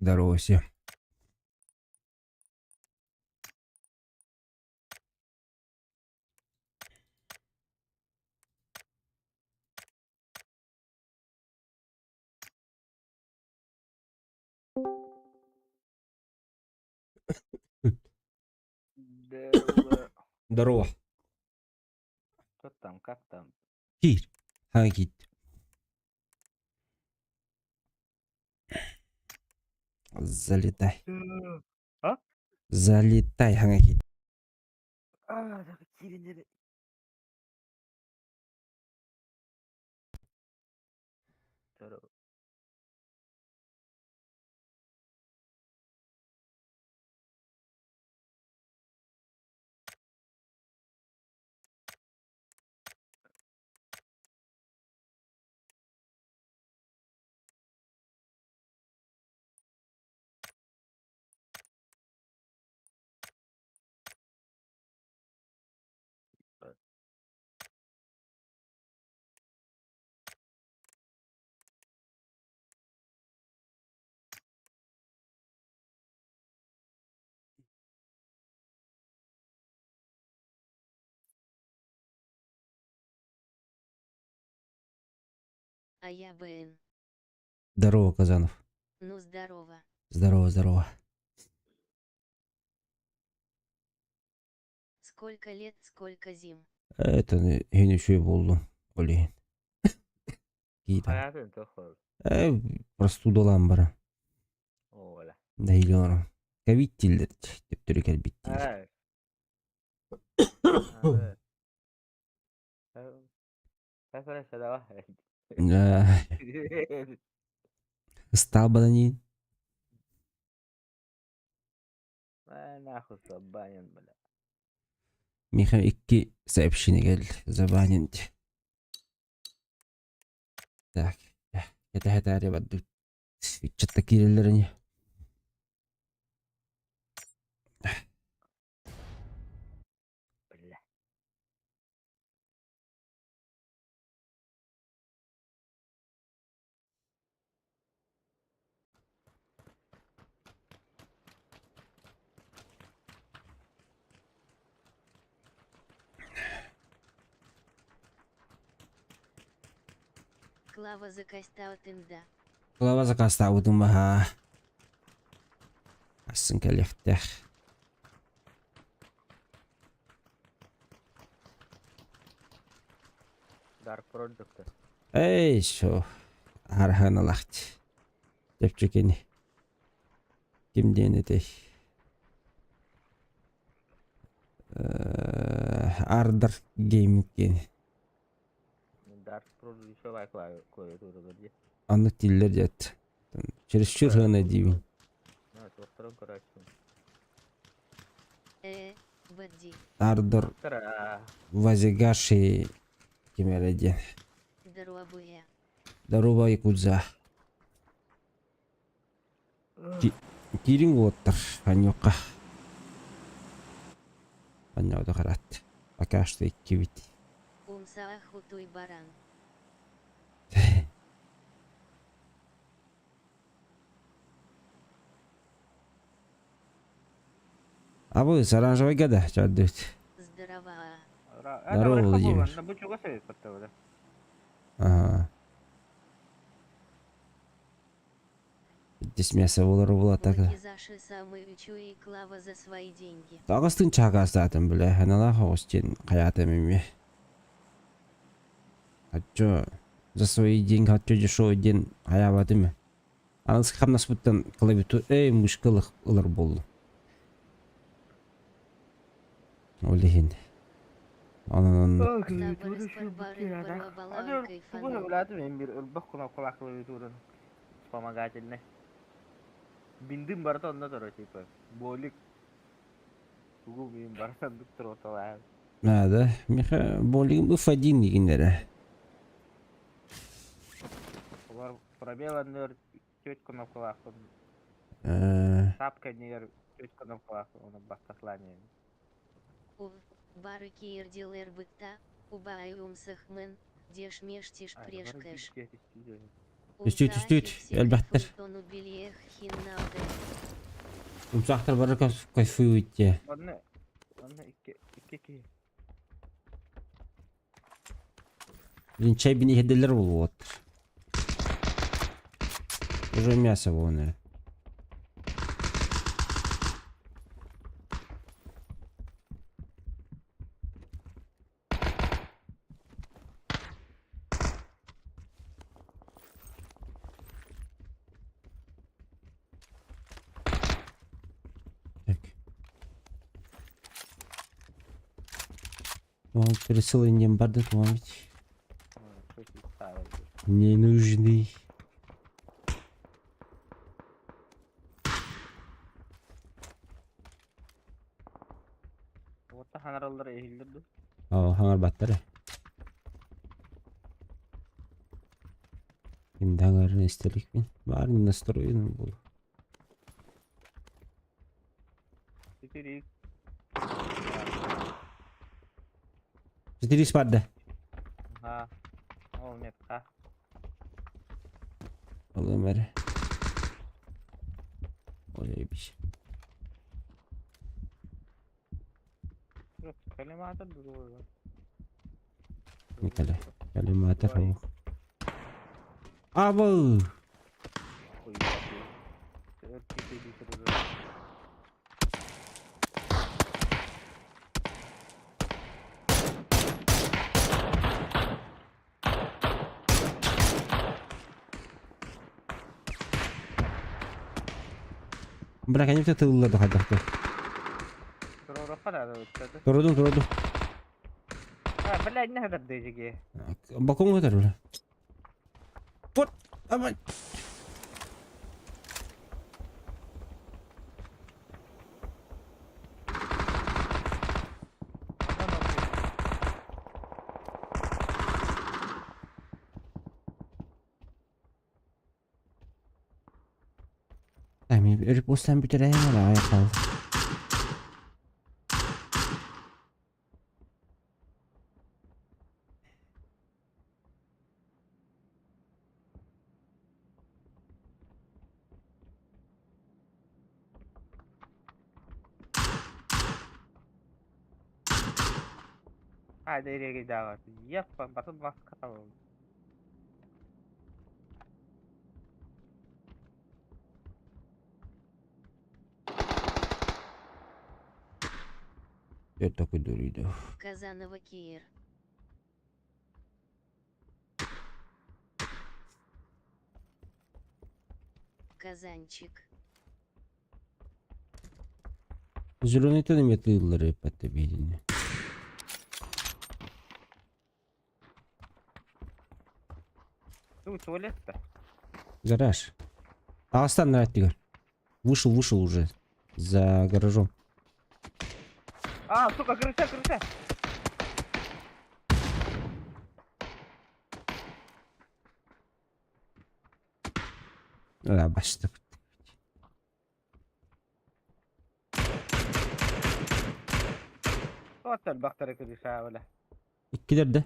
Здорово всем. Здорово. Здорово. Что там, как там? Киир. Хаҥа киит. Залетай. А? Залетай хаҥа киит. А, киирин Здорово. А я БН. Здорово, Казанов. Ну здорово. Здорово, здорово. Сколько лет, сколько зим. Это иһин үчүгэй буоллум. Ол иһин. Киитэ. Хайатын тохол. Э, простудалаан баран. Ола. Нэһиилэ олорон. Ковид дииллэр төптөрү кэлбит дииллэр. Ай. Ай. Ыстаабадан иин. Нахуй забанен, бля. Миха икки сообщение кэллэ. Забанен дии. Так, кэтэһэ бардыбыт. Ыччатта киирэллэр ини. Бля. Клава закастаутын да. Клава закастаабытым баһаа. Асын кэлиэхтээх. Dark Project. Эй, шо. Арханалахт. Чэпчэкини. Ким диэн этэй? Ардер Гейминг диэн. Dark Project еще лайк клавиатура где? Аннык дииллэр дьэт. Чересчур сыана диибин. Туохтарын көрөөччүм. Э, Бадди. Ардер Вазигаши ким эрэ диэн. Здоровые. Здорово, Якудза. Киириҥ уолаттар, анньуохха. Анньоото хараат. Пока что иккибит. Умсаах утуй баран. Абы, оранжевый да, чардыт. Здорово. Здорово, Владимир. Ага. Здесь мясо буолар була так. Заши самый и Клава за свои деньги. Аҕыстын чаакаастаатым бile, ханалаах оҕус диэн хайаатым эмиэ. Оччо за свои деньги оччо дешевый диэн хайаабатым ээ. Аныгыс хамнаспыттан клавиатура эй мышка ылар буоллум. Ол иһин. Онон Вспомогательный. Биндим барыта онно турар типа. Болик. Тугу мин барытан туруоталаан. Надо. Миха болигым F1 дигиннэрэ. Олор пробел анныгар түөрт кнопкалаахпын. Тап кэннигэр түөрт кнопкалаахпын уонна бастаслание. Бары киирдилэр бытта, убай умсахмын, дешмештиш прешкэш. Түстүүт, түстүүт, элбэхтэр. Умсаахтар бары кайфуют дии. Онно, онно икки, икки киһи. Блин, чай бин иһэрдэллэр буолуоттар. Уже мясо вон. Так. Ол пересылын диэн барды туом ведь. Ненужный. Уотта ханараллара иһиллэр дуо? Оо, хаҥарбаттар ээ. Ким да хаҥарын истэ иликпин. Баар настроен буолуо. Ситирик. Ситирис барда. Ха. Ол метка. Алыам эрэ. Ой, бич. Коллиматор другой. Николай. Коллиматор. Абыл! Бра, конечно, тылла да хайдахты. Турудум, турудум. Бля, не хадардыжиги. Балконга көтөр, бля. Вот, давай. Мин репостан бүтэрээм эрэ айхал. Hadi nereye gidiyor? Yapma, batın baskı tamam. Я такой дуридов. Казанова Киир. Казанчик. Зеленый метыллары подтабилини. Ну, туалет-то. Гараж. А останный оттигар. Вышел, вышел уже. За гаражом. А, сука, крыша, крыша! Да, баста. Тоттор бахтары крыша, бля. Иккилэр да.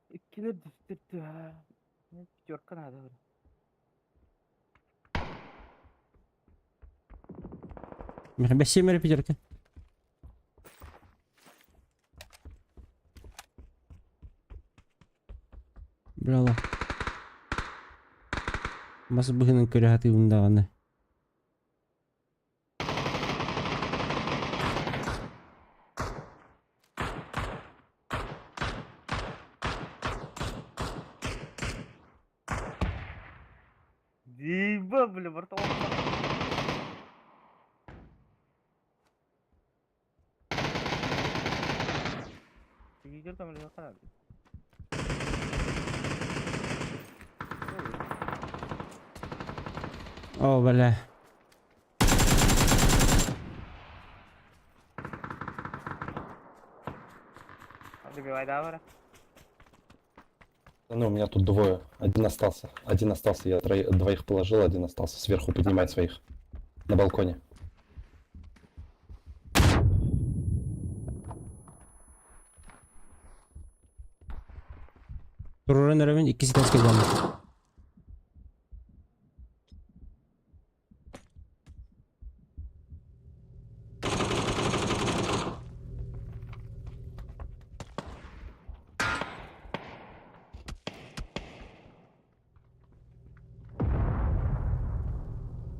Иккилэр түстүттү. Пятерка надо, бля. Миха бэссиэмэрэ пятерка. Брала. Мас быһынан көрө сатыыбын даҕаны. Диба, бля, братан. Видео там или канал? О, бля. Добивай, да, Ну, у меня тут двое. Один остался. Один остался. Я двоих положил, один остался. Сверху поднимает своих. На балконе. Туруран эрэбин иккис этээскэ буолла.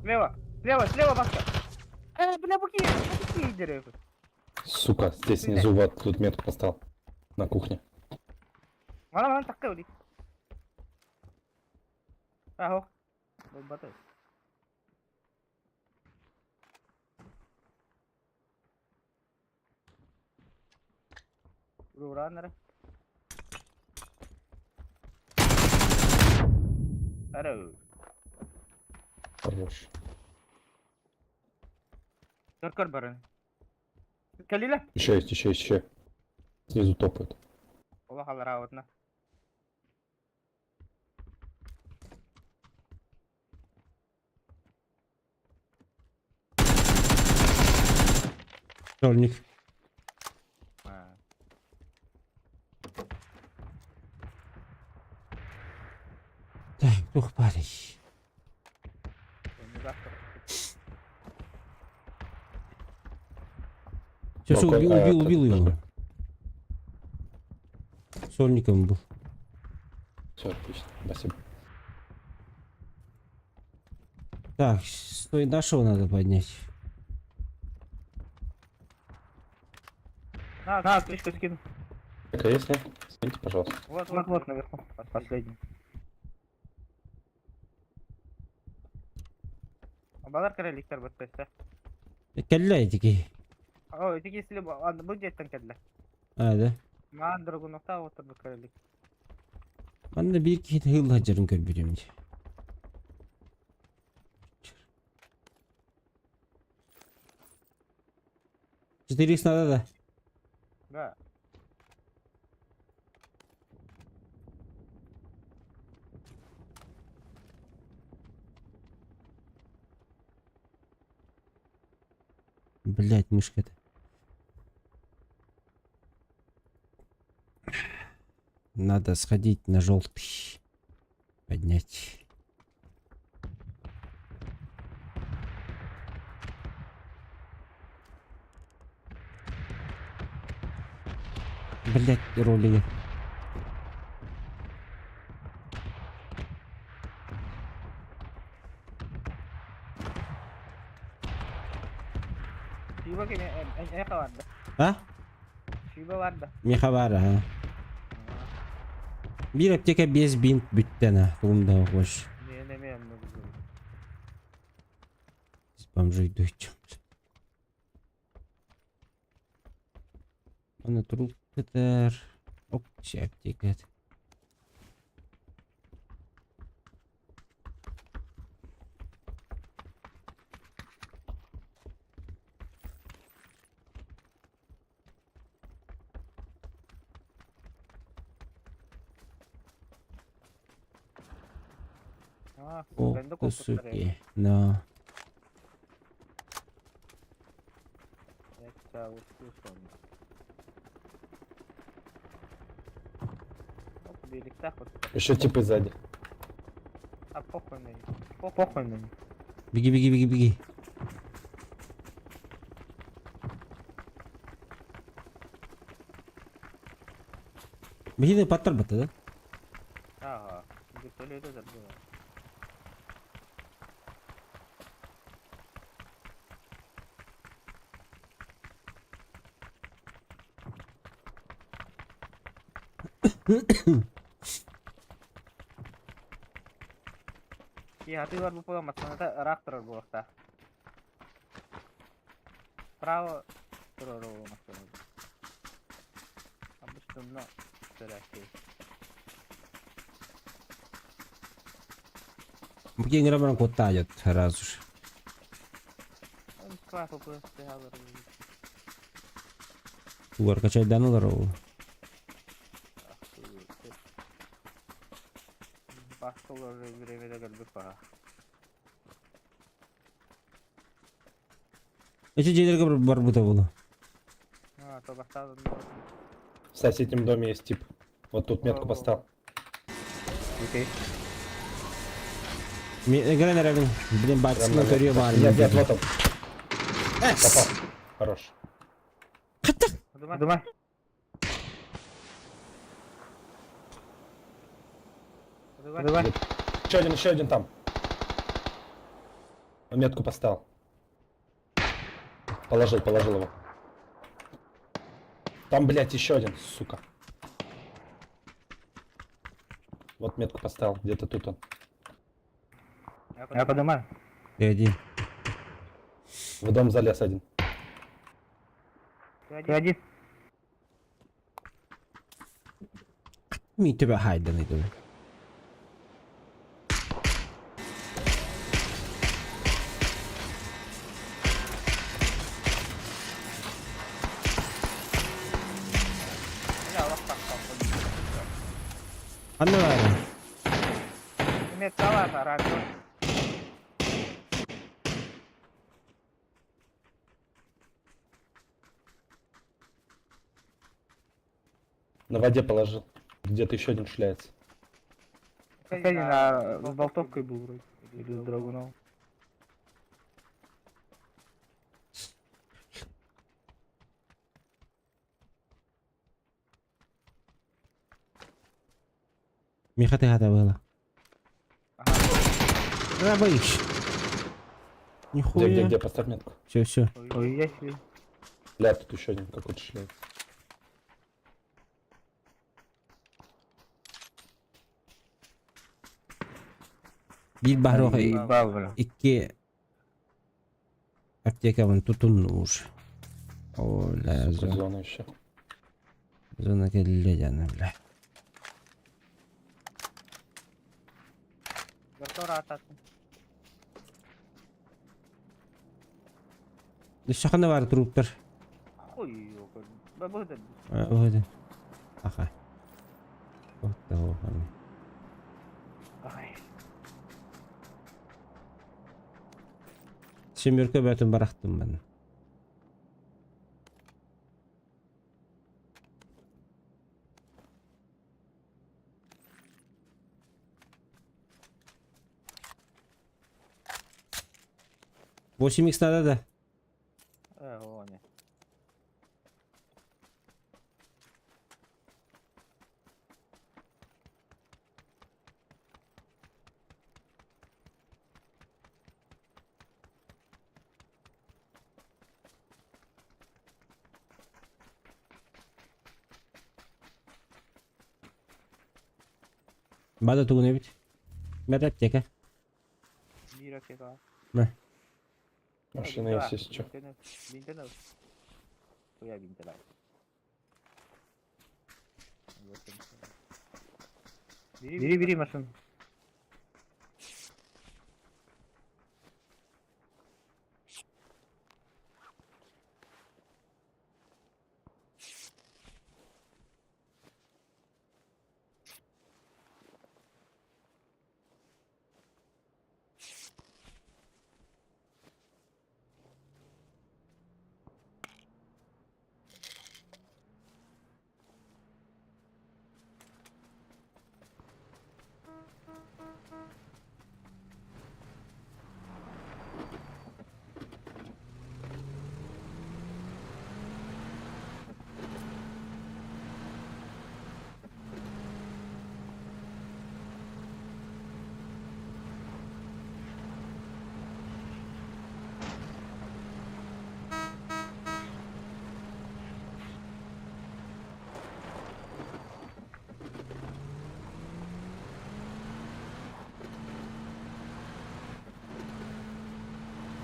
Слева, слева, слева, Баска. Бля, бу какие, бу какие деревья? Сука, здесь снизу вот тут метку поставил. На кухне. Мана мана такка ули. Ахо. Бата. Руранера. Аро. Хорош. Көр барын. Калила? Еще есть, еще есть, еще. Снизу топают. Ола халара отна. Сольник. Так, тух парень. Все, все, Балкон, убил, а, убил, этот, убил его. подожди. Сольником был. Все, отлично. Спасибо. Так, стой, нашего надо поднять. На, на, отличку скину. Так, а если? Скиньте, пожалуйста. Вот, вот, вот наверху. Последний. Балар караликтар баттайса. Кэллэ этики. О, эти если бу деттен кэллэ. А, да. Маан дорогунукта отырду каралик. Манна биир киһи хылла дьарын көрбүтүм дии. 4 надо, да? Да. Блять, мышка-то. Надо сходить на желтый. Поднять. Блять, ролики. Шиба кеме эха барда. А? Шиба барда. Меха баар, а. Биир аптека 5 бинт бүттэн, а. Тугум да хош. Не не не. Бомжи идут. Аны турул кытар. Оп, аптека. А, О, бенде ты коппуттар. суки. Да. Еще типы сзади. А похуй на них. Похуй на них. Беги, беги, беги, беги. Беги, паттар батта, да? Ага. Вертолеты забыла. И атыылар бу була масаната ыраах турар буолуохтаах. Право турар ол масаната. Обычно мына төрәкей. Бу баран куттаайот сразу же. Клапа бу Угар качайдан олар ол. Баскалар время кэлбит баха. Эчи дьиэлэргэ барбыта буолуо. А, то бастаан В соседнем доме есть тип. Вот тут метку поставил. Окей. Грен эребин. Блин, Прям батсынан на көрүө метку. баар. Нет, нет, вот он. Попал. Хорош. Думай. Думай. Давай. Еще один там. Метку поставил. Положил, положил его. Там, блядь, еще один, сука. Вот метку поставил, где-то тут он. Я поднимаю. Ты один. В дом залез один. Ты один. Ми тебя хайдан иду. Бля, лох так Анна баар. Металла, радио. На воде положил. Где-то еще один шляется. Последний на, с болтовкой был вроде. Или с драгуном. Миха ты хата была. Ага. Да боишь. Где, Нихуя. где, где? Поставь метку. Все, все. Ой, я себе. Бля, тут еще один какой-то шляется. Биир баһыах Ебал, бля. икки аптекабын тутун уж. О, бля, Сука, зона, зона еще. зона кэллэ дьэ, бля. Өссө ханна баар труптар. Хуй его, как бы. Вот. Аха. Вот того. Ай. Семерка бөтөн барахтым мен. Восемь икс надо, да? Вон я. Бада тугун эбит. Бер аптека. Биир аптека. На. Машина есть, если что. Винтенов. Хуя винтенов. Бери, бери машину.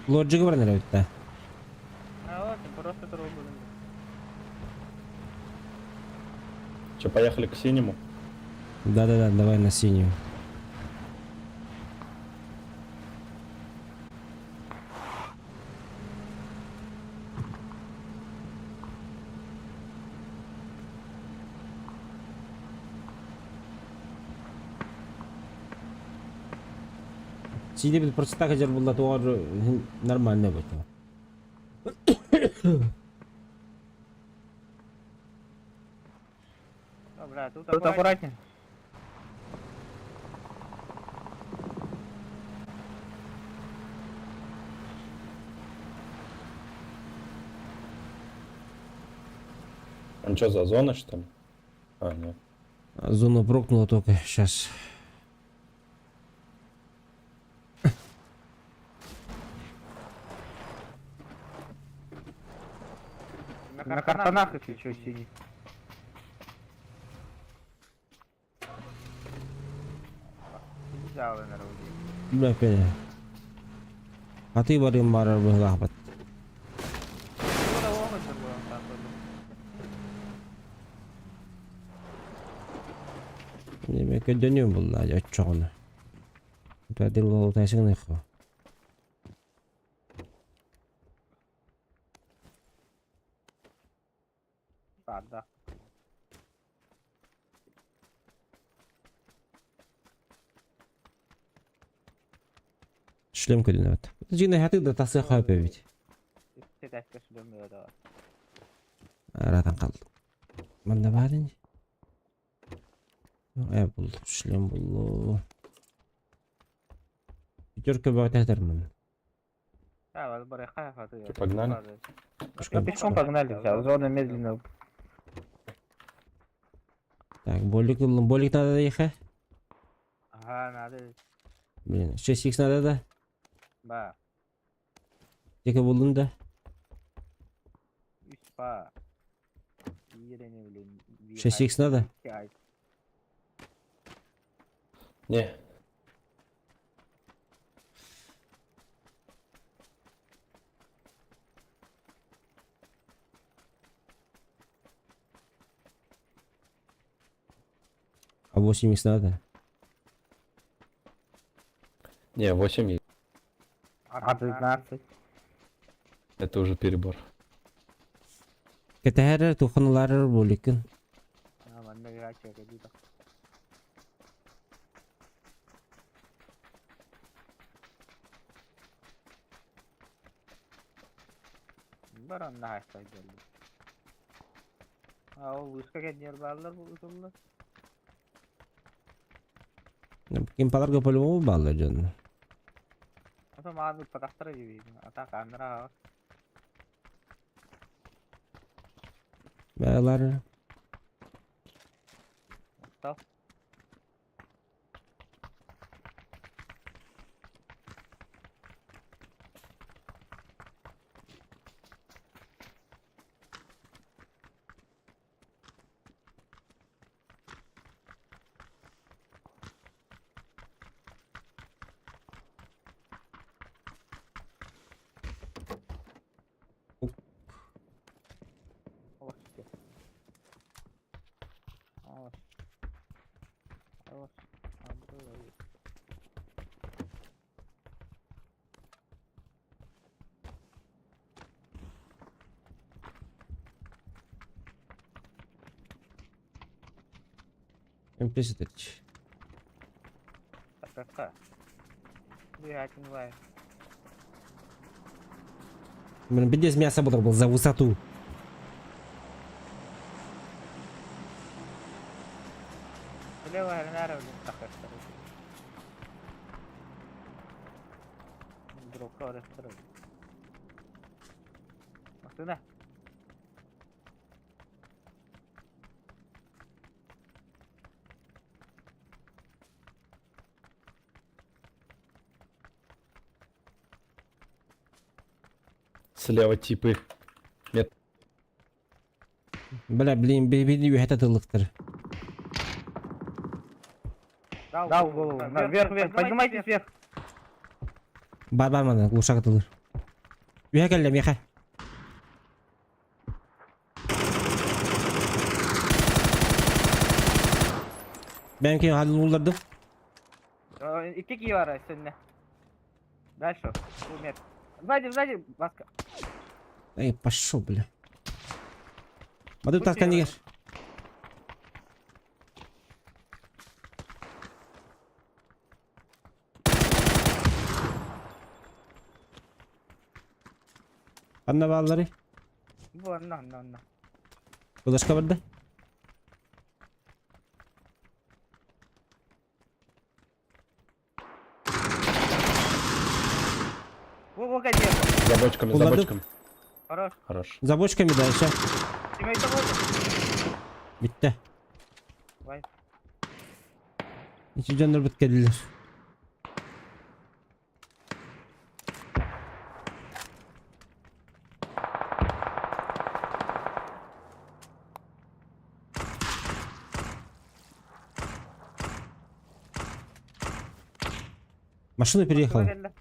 Лоджик бар нere битте. А вот, просто трогаю. Че, поехали к синему? Да-да-да, давай на синюю. Сиди бит просто так хәзер булды, туар нормально бит. Бля, тут, тут аккуратнее. Он что, за зона, что ли? А, нет. Зону прокнула только сейчас. На тонах, если что, синий. Бля, Аты барыым барар быһылаахпат. Неме көдөнүм булла оччоҕуна. Пәдил болтайсың нехо. Баарда. Шлем көрүнэбит. Дьиҥэ хатык да тахсыах хөп эбит. Үстэ шлем да. Аратан қалды. Манда бар ини. Э булдук шлем буллу. Пятерка бөтәтермин. Что, погнали? Пешком, Пешком погнали, взял. Зона медленно. Так, болик, болик надо ехать. Ага, надо. Блин, 6х надо да? Ба. Теке булдun да. Үс ба. Ирене, блин. 6х надо? Не. А 8х надо? Не, 8 есть. А 15. Это уже перебор. Кетәһәр туханалар боликин. А, манна грача кадита. Баран на хайста geldi. А ол вышка кәднер баллар бу утулла. Ким паларга по-любому баллар жон. Ата мааны патахтара диби. Ата камера. Баллар. Стал. MP3. Такка. Блин, без мяса был за высоту. Слева типы. Нет. Бля, блин, били это тылыктыр. Дал голову. Вверх, вверх, поднимайтесь вверх. Бар бар мана, глушак тылыр. Үһә кэллем, яха. Бәм кем halin уллардым. Икки кии бар сенне. Дальше. Умер. Сзади, сзади, маска. Эй, пошел, бля. Баду так нигер. Анна баллары. Бу анна, анна, анна. Кудашка барды. Бу бу кадет. За бочками, за Уладым. бочками. Хорош. Хорош. За бочками дальше. Тиммейт болды. Битте. Вай. Ниче жоннор бит келдилер. Машина Машина переехала. кэллэ.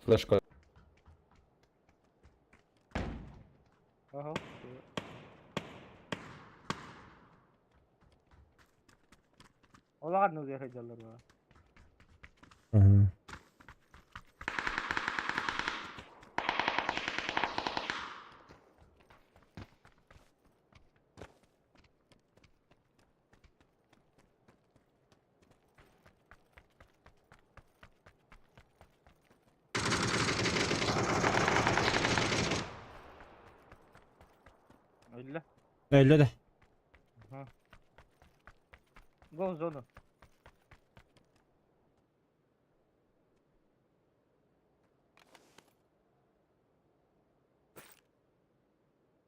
Флешку. Ага. Олаҕар нугуя сылдьаллар буолар. Ага. Өллө. Өллө да. Go зону.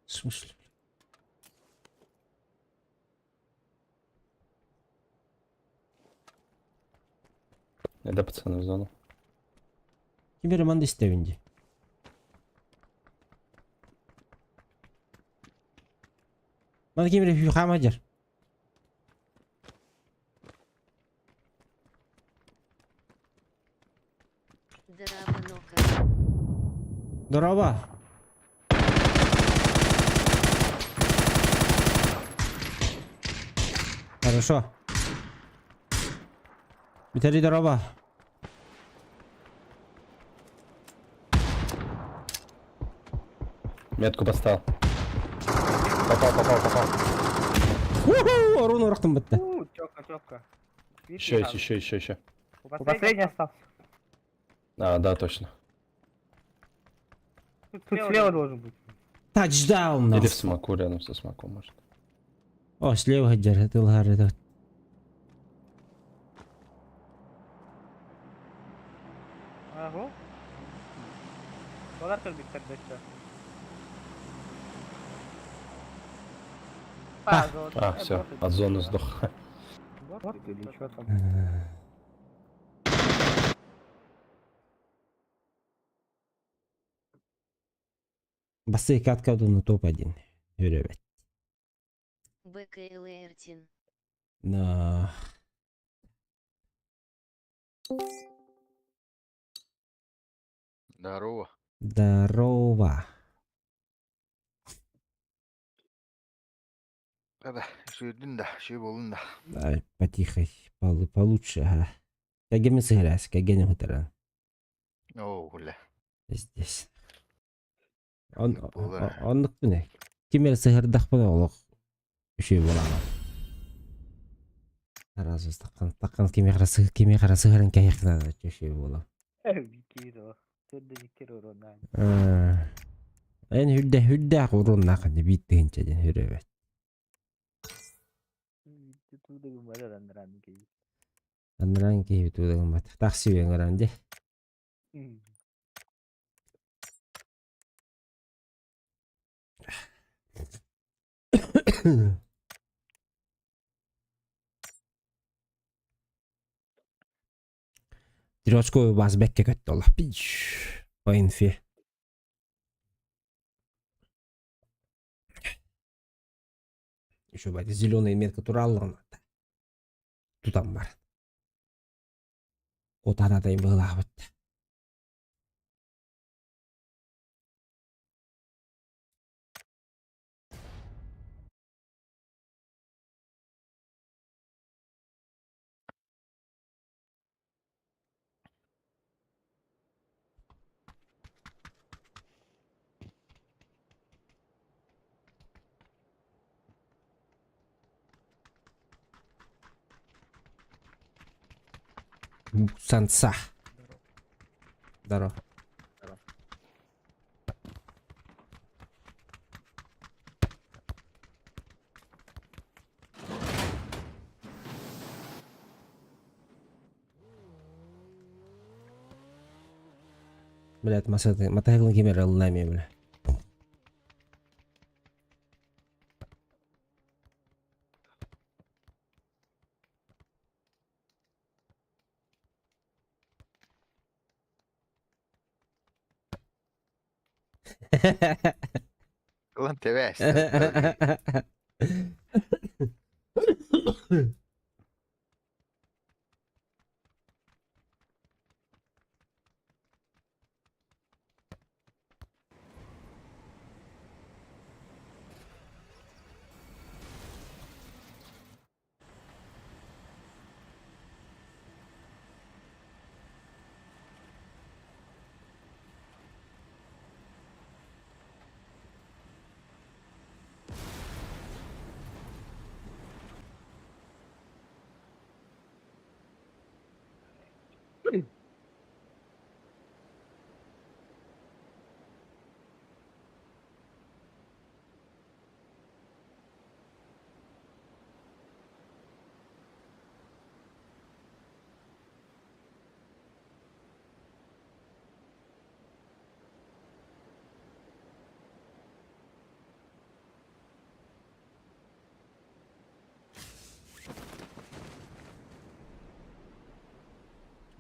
В смысле? Да, пацаны, в зону. Ким эрэ манна истэбин дии. Манна ким эрэ хаама дьэр. Дорообо, Нока. Дорообо. Хорошо. Виталий, дорообо. Метку поставил. Попал, попал, попал. Уху, Орун урахтым бытты. У, четко, четко. Еще есть, еще, еще, еще. Последний остался. А, да, точно. Тут слева должен быть. Тачдаун. Или в смоку, рядом со смоком, может. О, слева дьэр, тылгар это. Ага. Олар кэлбиттэр дөссө. А. А, все, от зоны сдох. Вот или что там. Басы катка на топ-1. Ребят. БКЛ Эртин. На. Здорово. Здорово. Да, сүүрдүн да, сүү буоллун да. Давай, потихо, получше, ага. Кагеми сыгрась, кагени хуторан. Оо, бля. Здесь. Он, Буолар. оннук бүнэ. Ким эрэ сыһырдахпына олох үчүгэй буолаҕа. Сразу таххан таххан кими хара кими хара сыһыран кэһиэххэ үчүгэй буолар. Викиро. Төрдө викиро урона. Эн хүрдэ хүрдээх уруннаах биир тыһыынча диэн хүрөбөт. Туудагын барар андран кей. Аннаран киһи туудагын бат. Тахси үөҥөрөн дии. Трёчко бас бэккэ көттө Пич. По инфе. Еще бать зеленая метка тураллан. Тутан бар. Отанатай быһылаабыт. Санса. Здорово. Блядь, мотоцикл кемер ыллами, бля. Ылан тэбээс.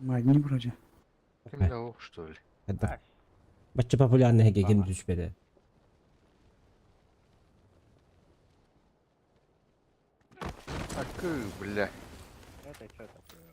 Мы одни вроде. Ким да ох, что ли? Это бачча популярный ким түспэдэ. Акы, бля. Это что такое?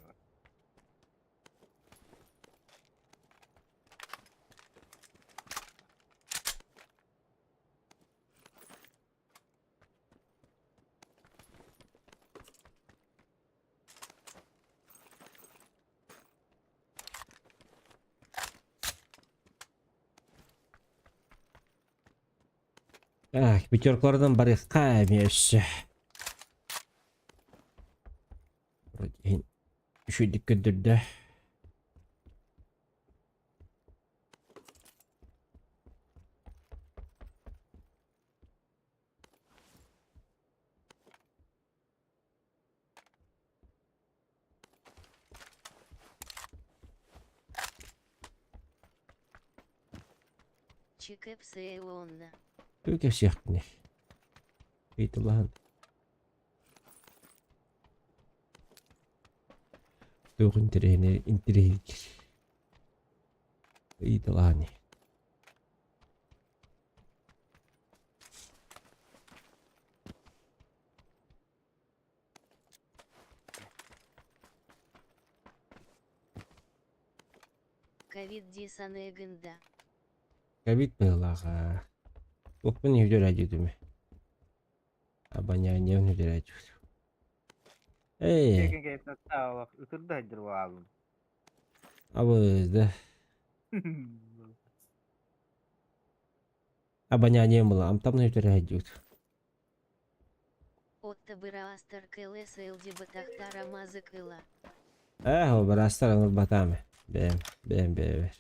Ах, пятеркалардан барыахха эмиэ өссө. Вроде үчүгүйдүк көрдөрдө. Чикэпсэйонна. Тугу кэпсиэхпиний? Ыйыталаһан. Туох интэриэһинэй интэриэһиргиир. Ыйыталаһан Ковид дии саныыгын да? Ковид быһыылаах Туохпун үһүдэр Обонянием үдүрээдьүт. Эй, Ытырда сылдьар буолалым. абыз да. Обонянием была, амтан үдүрээдьүт. Отто быраастар кэлэ сылдьыбатахтара мазыкыла. Ээ, ол быраастар ылбатаам. Бэйэм, бэйэм бэйэбэр.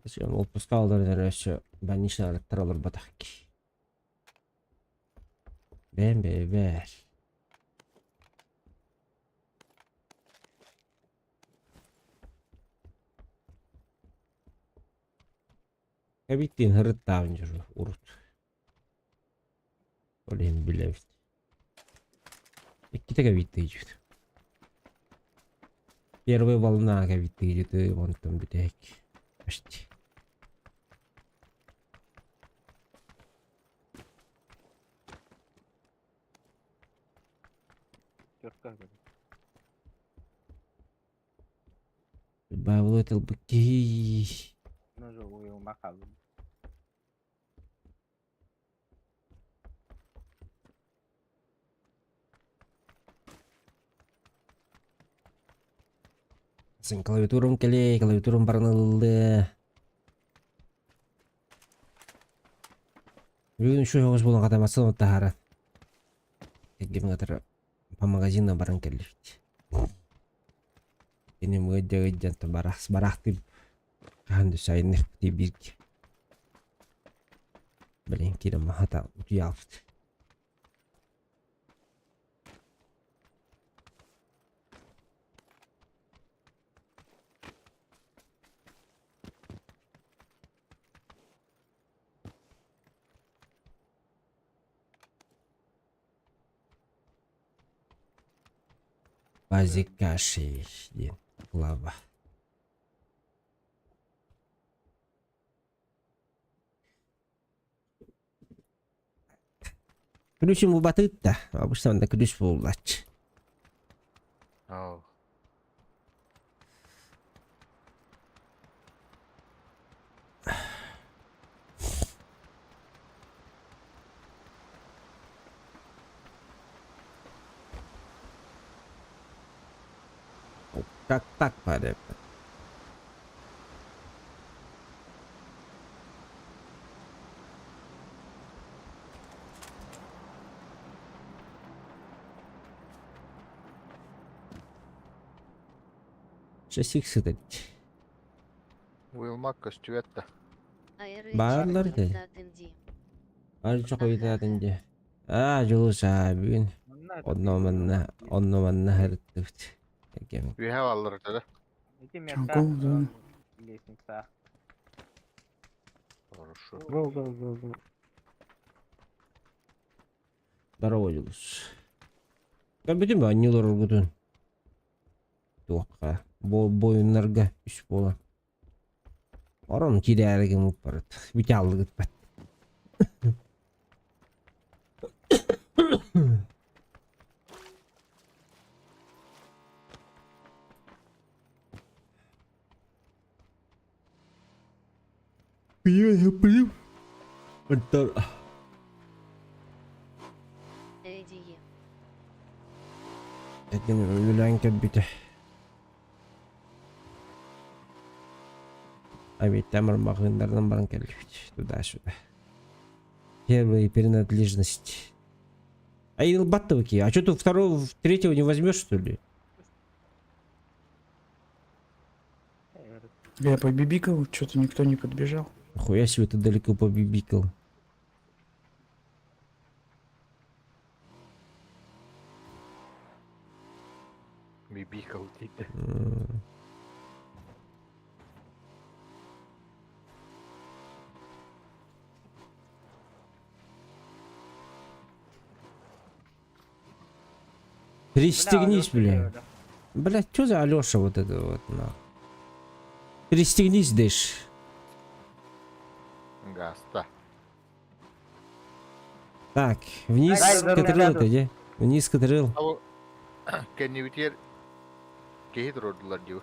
Отпуска олорор өссө больничный олорботах кии. Бэйэм бэйэбэр. Кэбиттиин һырыттаабын дьуру урут. Ол иһин билэбит. Иккитэ кэбиттиижит. Первая волна кэбиттиижит онтон бүтэһик. Почти. Баабылы тылбыт киһи. Сын клавиатурам кэлээ, клавиатурам баран ыллы. Бүгүн үчүгэй оҕус буолан хатамасын таһааран. Кэргэммин кытары по магазинна баран кэллибит. Кини мыгыдьа ыдьан барах барахтыы хаһан да сайынныхпытый бииргэ. Блин, киирэн маһата утуйаабыт. Базикаши диэн глава. Күлүсүн булбатыыт да. Обычно онно күлүс буллач. Оо. Как так, парень? Шестик сытар. Уилмак көстүбэт да. Баарлар да. Арчы хойутаатын дии. Аа, Дьулус аа, бүгүн онно манна, онно манна сырыттыбыт. Кэм. Үөһэ бааллар этэ да. Ити места Чоҥкол, да. лестница. Хорошо. Гол, гол, гол, гол. Здорово, Дьулус. Көрбүтүм бе анньыылар оргутун. Туохха, бу буойуннарга үс буолан. Орон киирээри гыммыт барыт. Бүтэ аллыгытпат. Пиво, Оттон Эдие. этим үлээн кэлбитэ. Обедтэн бармаҕыыннарынан баран кэллибит туда-сюда. Первая принадлежность. А Илбаттовки, а что ты второго, третьего не возьмешь, что ли? Я побибикал, что-то никто не подбежал. Хуя себе ты далеко побибикал. Бибикал диде. М. Пристегнись, бля. Блядь, что за Алёша вот это вот, на? Пристегнись, Дэш. Гаста. Так, вниз Дай, дай, катрыл дай. это, где? Вниз катрыл. Ал кэннибитигэр киһи туруордулар дии.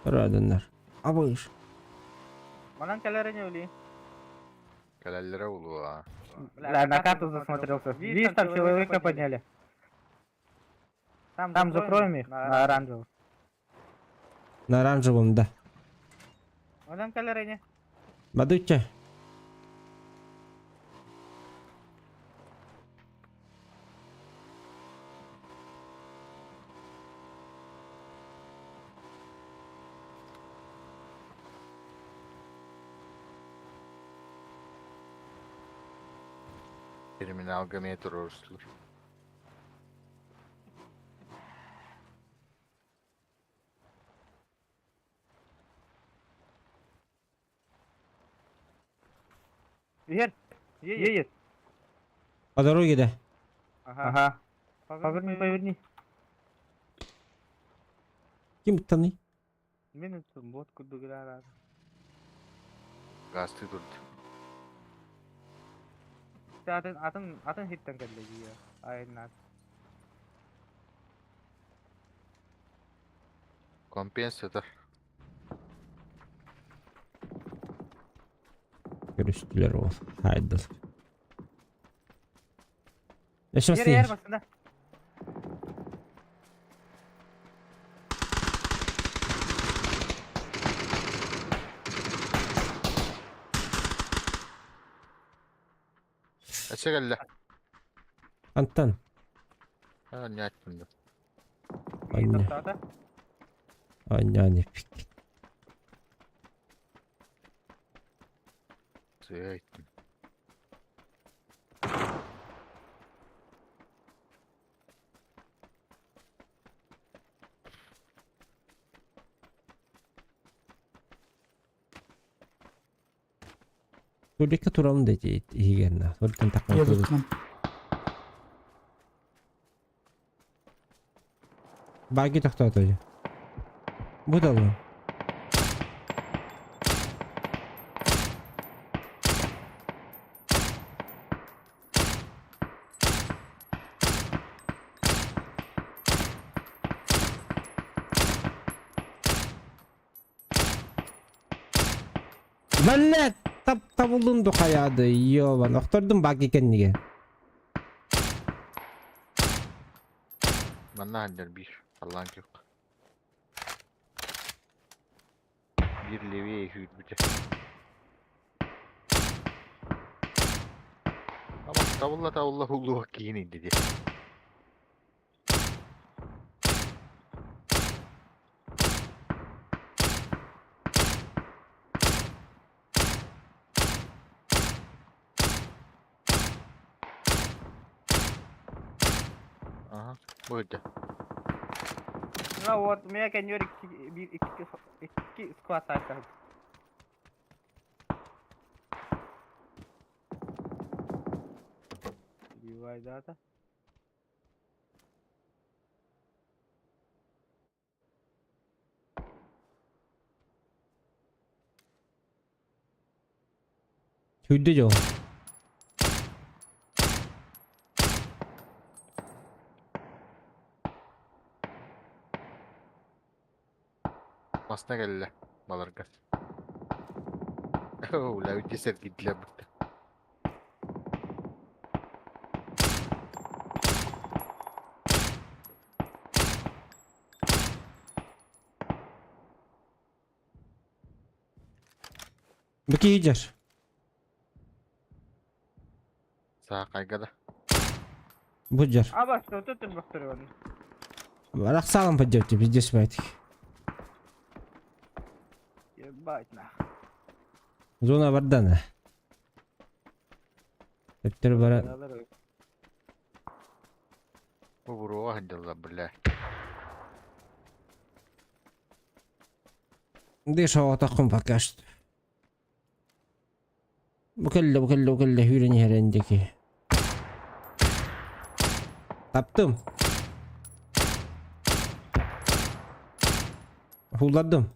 Радонар. Абыш. Манан кэлэрин ули. Кэлэллэрэ улуа. Бля, на карту засмотрелся. Видишь, там человека подняли. Там закроем их, на оранжевом. На оранжевом, да. Манан кэлэрин. Бадуча. Терминалга эмиэ туруорустулар. Иһэр. Едет. По дороге, да. Ага. Поверни, поверни. Ким таны? Минуту, вот куда грара. Газтыы турда. Атын, атын, атын хиттен кэллэ дии. Айнат. Компенсатор. Көрүстүлэр ол. Хайдыл. Өссө Ер, ер, бастыйар. басында. Өссө кэллэ. Антон. Анньааччын да. Анньа. Тоқтата. Анньаан эппик. Сыа иттим. Только туралын да иһигэр Только Едут к нам. Баги тохтоото. Бу далла. Блядь, тап табыллын ду хайаады, ёбан. Охтордум баги кэннигэ. Манна ханнар биир. Аллаан күөх. Биир левее сүүрбүтэ. Табылла табылла һуллуох киһини диди. Ага, будет. Ну вот, у меня конёр икки склад айтар. Убивай дата. Сүүрдэ дьол. Масна кэллэ баларга. Үлэбит сэргийдилэр бытта. Бу киһи дьар. Саахайга да. Бу дьар. Аба, что тут ты бахтырыван? Арахсаалан пойдете, пиздец байтик. Ебать нах. Зона бардана. Өттөр бара. Бу буруоҕа сылдьаллар бля. Дыш оҕотоххун пока что. Бу кэллэ, бу кэллэ, бу кэллэ, сүүрэн иһэрэн диэки. Таптым. Хуллардым.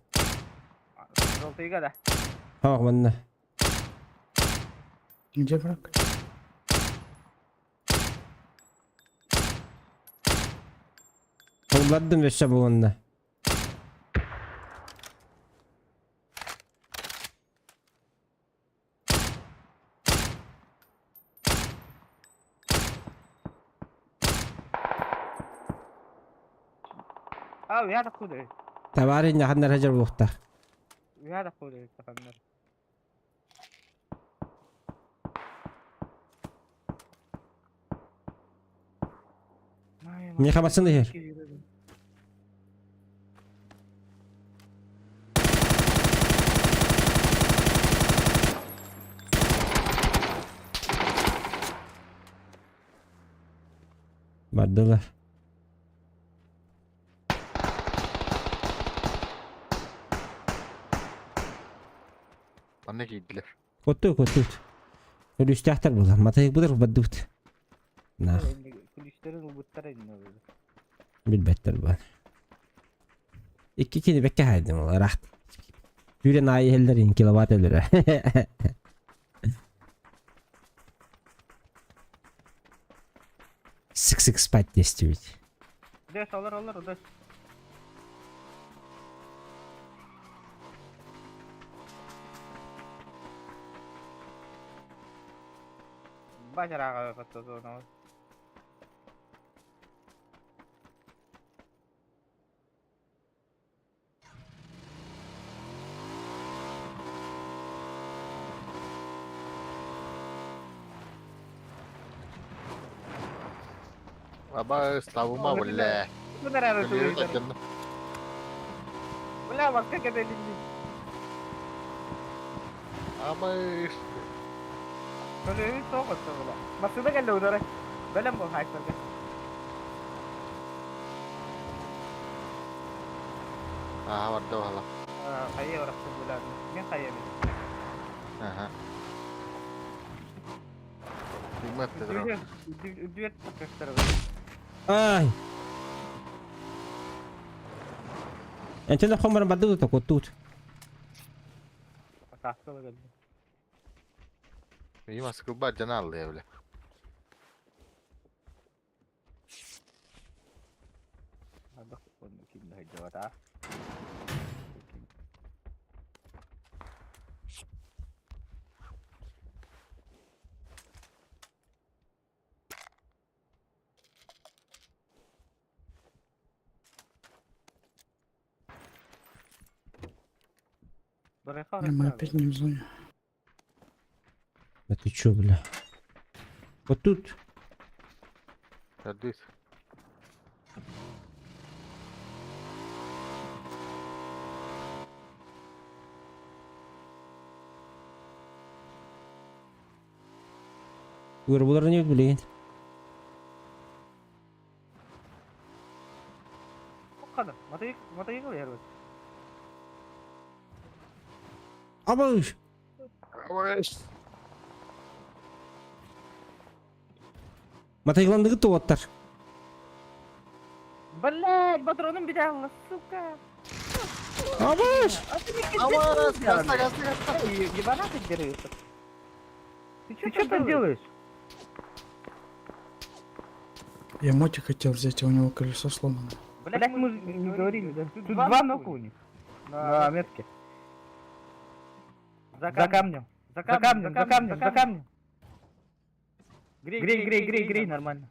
Желтыйга да. Хоох манна. Где враг? Хуллардым өссө бу манна. А, я так куда? Табаарын ханнар хажар буохтаах. Я так куда? Таханнар. Миэхэ массыына иһэр. Бардылар. Манна киирдилэр. Куттуу куттуут. Өлүстээхтэр буолар. Матайбытыр бардыбыт. Наах. Күлүстэрин ылбыттар иннэ. Билбэттэр буолан. Икки кини бэккэ хаайдым ол ыраахт. Түүрэн аайы иһэллэр киловатт өлөрө. Сик-сик спать действует. Дэс олор олор дэс. Бачарааҕа каттазуна. Аба ставыма бля. Бля, вот как это линии. Аба Масына кэллэ удара. Бэлэм бол хайсарга. Аа барда бала. Хайа барахсан булааны. Мен хайа мен. Аха. Үдүөт көстөр. Ай. Энтэн хоморон барды да куттуут. Каскала кэллэ. Има скылба жаналлы бля. Адах онну ким да хайдабата. Мы опять не в зоне. А ты чё, бля? Вот тут. Төрдүс. Говорю, булар не блин. Абыш! Матайгландыгы туоттар. Блять, патроным бедалла, сука. Абыш! Абас, гаста, гаста, гаста. Ебанаты дерется. Ты что там делаешь? Я мотик хотел взять, а у него колесо сломано. Блять, мы же не говорили, да? Тут два нока у них. На метке. За камнем. За камнем, за камнем, за камнем. Грей, грей, грей, грей, грей, нормально.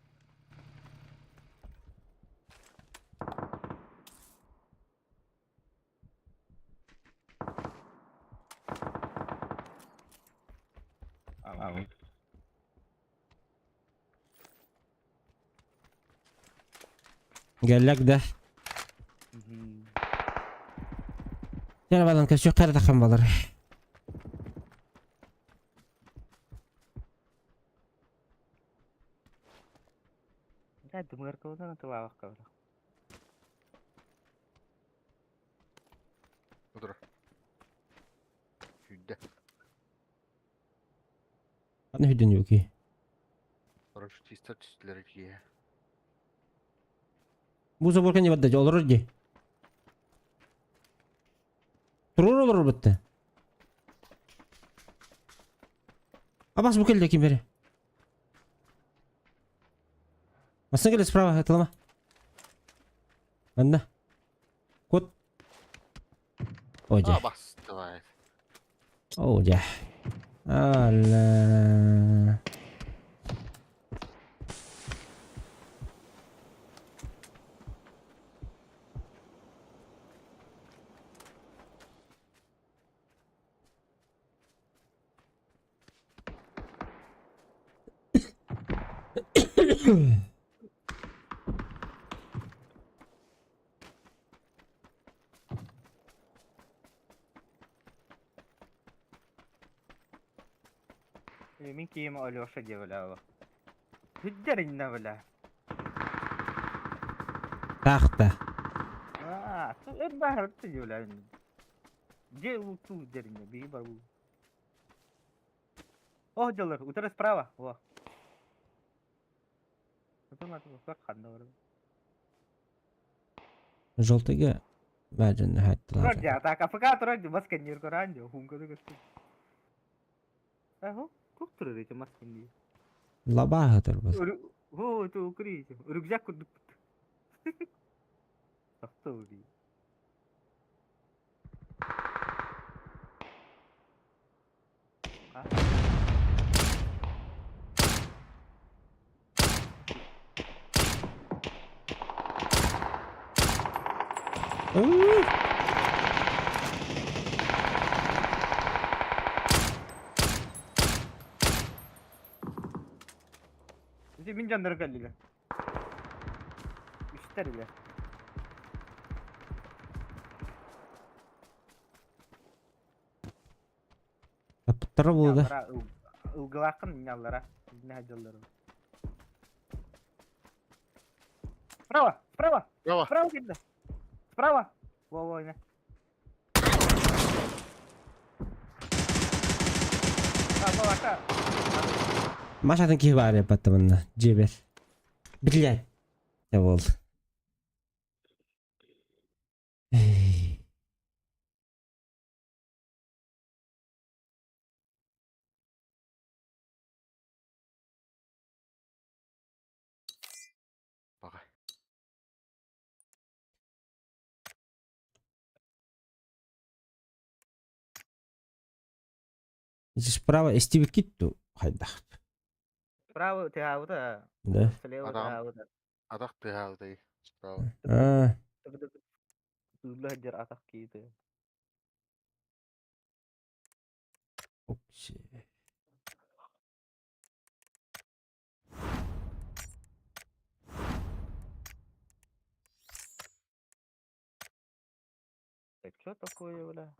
Geldik de. Gel bakalım kaçıyor kara takım balar. Да, думаю, на Утур. Сүйдэ. Ne hüdün yok ki. Парашютистар түстүлэр киһи. Bu zaborkan ne badda olur ki. Turur olur bitti. Абас bu келді ким бері. Масына келе справа атылама. Анда. Кот. Оje. Абас, давай. Оje. Алла. Мин киим Алеша девляла. Хүддэриннэ бля. Тахта. А, это баар ты девля. Где луту дерне, бери барбу. О, делар, утра справа. О. Желтыга. Бәжін хаттылар. Вроде, а так, АФК вроде маска не ркоранди, хунка такой. Ага, как туры эти маски не? Лабаға тұр бұл. О, это укрытие. Рюкзак курдук. Автомобиль. Ууу. Bizi min canları geldiler. Üstler ile. Таптары болды. Ылгылакын няллара. Не хаджаллары. Справа, справа, Браво. справа келді. Справа. Во, во, не. А, во, ака. Машатын киһи баар эппатта манна. Дьиэбэр. Блядь. Дьэ буолла. Эй. Баҕа. Ити справа эстибиккит дуу хайдах. Справа тыаабыта, Да. слева Адам. тыаабыта. Атах тыаһаабытай. Справа. Аа. Тулла дьэр атах киити. Это что такое, бля?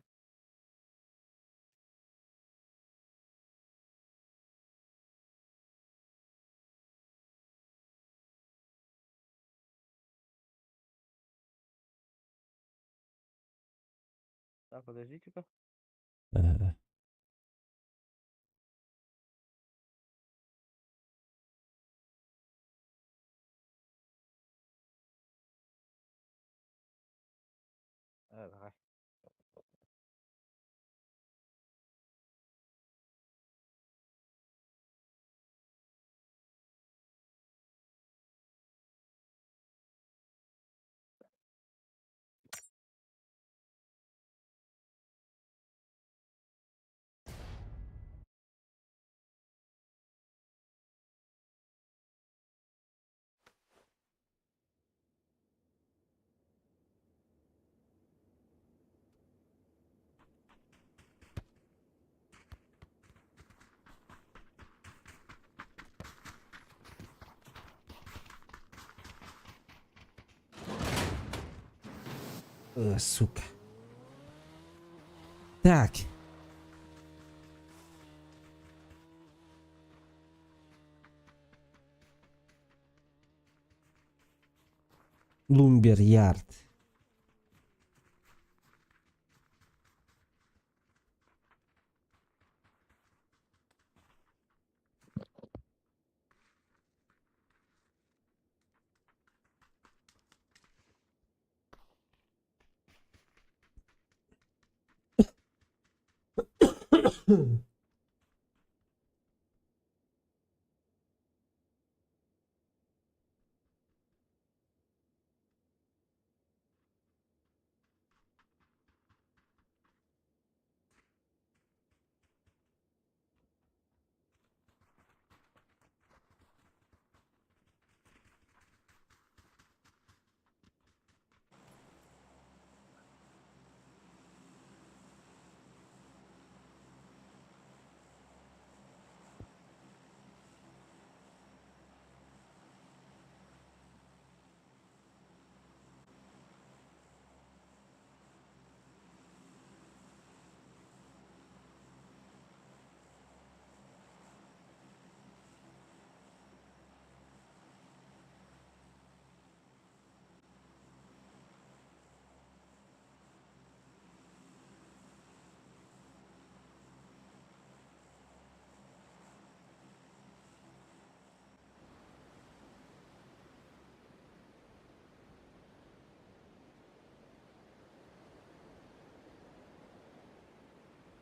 Так, подождите-ка. Э, Давай. Сука. Так. Lumber Yard.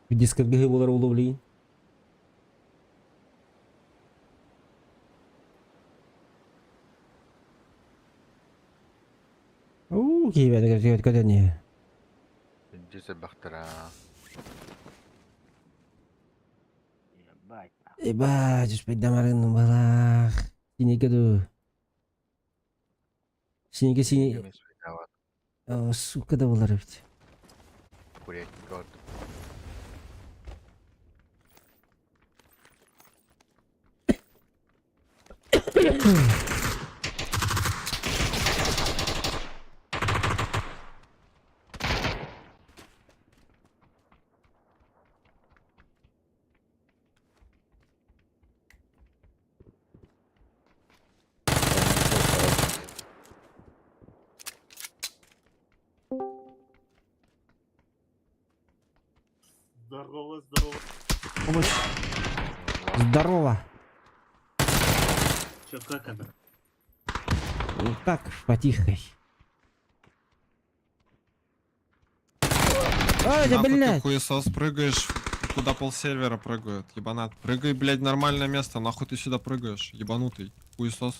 Диск буолар уловлейн. Уу, киһи көтөн Дьисе бахтара. Ебать. Ебать, успейдамарын балах. Синеке ду. Синеке сине... Сука да болар бит. Курятник ордум. Здорово, здорово. Здорово. Чё, как она? Вот так, потихой. Ай, да Нахуй ты блядь. хуесос прыгаешь, куда полсервера прыгают, ебанат. Прыгай, блядь, нормальное место, нахуй ты сюда прыгаешь, ебанутый, хуесос.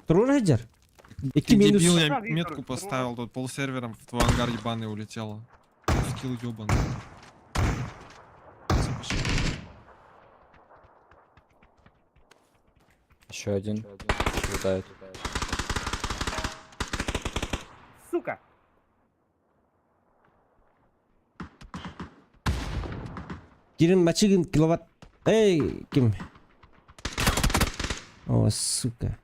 Троллер? Ты Икки минус. дебил, я Да, Виктор, метку тролль. поставил, тут полсервером в твой ангар ебаный улетело. Скилл ебаный. Всё, пошёл. Еще один. Летает. Сука! Кирин мачыгын киловатт. Эй, ким? О, сука.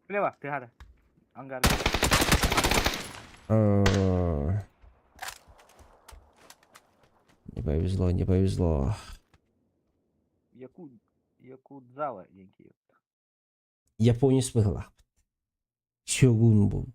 Слева, ты гада. Ангар. Не повезло, не повезло. Яку... Якудзава деньги. Японец быһылаах. Сёгун был.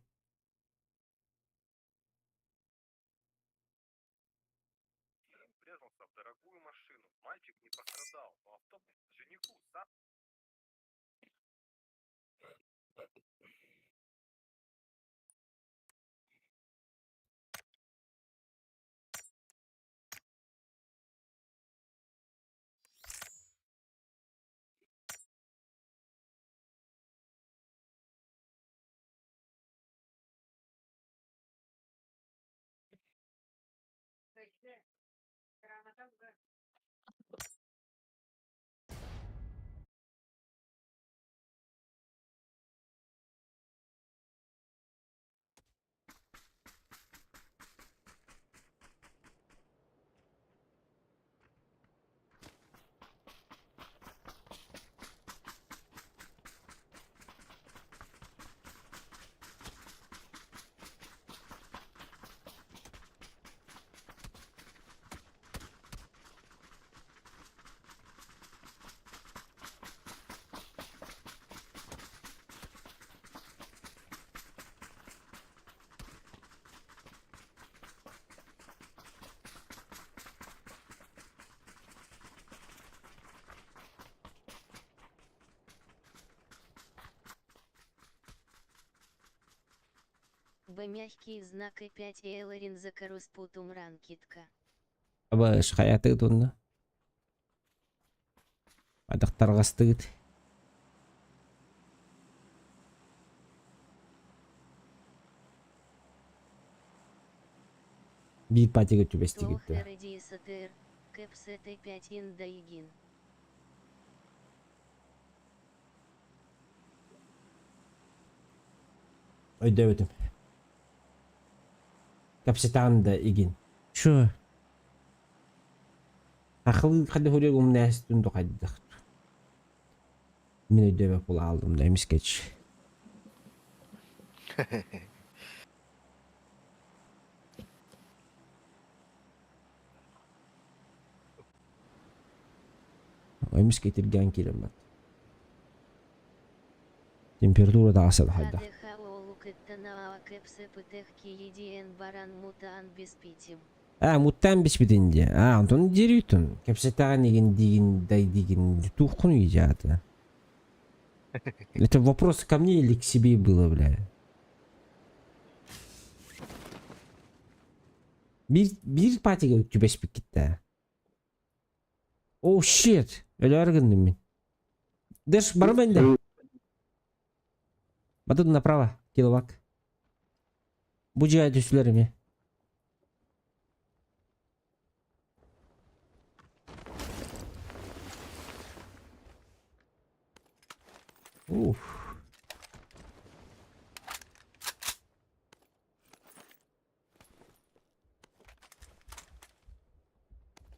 Б мягкий знак и 5 Эларин за каруспутум ранкитка. Абыш хайатыгыт онно? Атах тарҕастыгыт? Биир патига түбэстигит дуо? Тоохэрдиисэтэр, кэпсэтэ 5 индаигин. Өйдөөбүтүм. Кэпсэтэҕин да игин. Чё? Ахылыы хадда хөрүөг умнээстин ду хайдах. Мин өйдөөбөт була алдым да эмискэч. Эмискэ итиргээн киирэн барда. Температура таҕыса хайдах. Аа, муттаан биспитин дии. Аа, онтон диэрийтун. Кэпсэтэҕин игин диигин дай диигин туоххун ыйдьаата. Это вопрос ко мне или к себе было, бля? Биир, биир патига түбэспиккит да. Oh shit! Өлөөр гынным мин. Дэш, барбан да. Батут направо, киловак. Бу дьиэ түсүлэр эмиэ. Уф.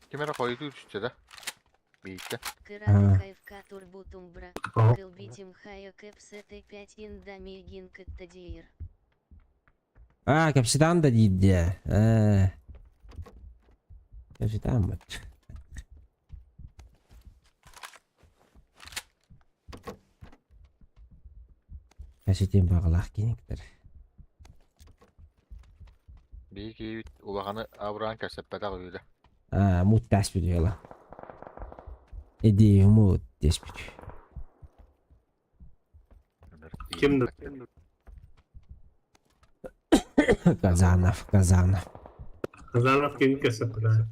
Ким эрэ хойутуу түстэ да? Биирдэ. Кыратыкаевка турбутумбра, кылбитим хая кэпсэтэ 5 индамигин кыттадиир. Аа, кэпсэтэн да диирдэ. Ээ. Кэпсэтэн бат. Кэпсэтиэн баҕалаах киниктэр. Биһи киһибит улаханы абыраан кэпсэппэтэх үһү да. Аа, муттааспыт үһү Иди мут дэспит. Ким да? Казанов, Казанов. Казанов ким кэпсэппитэ?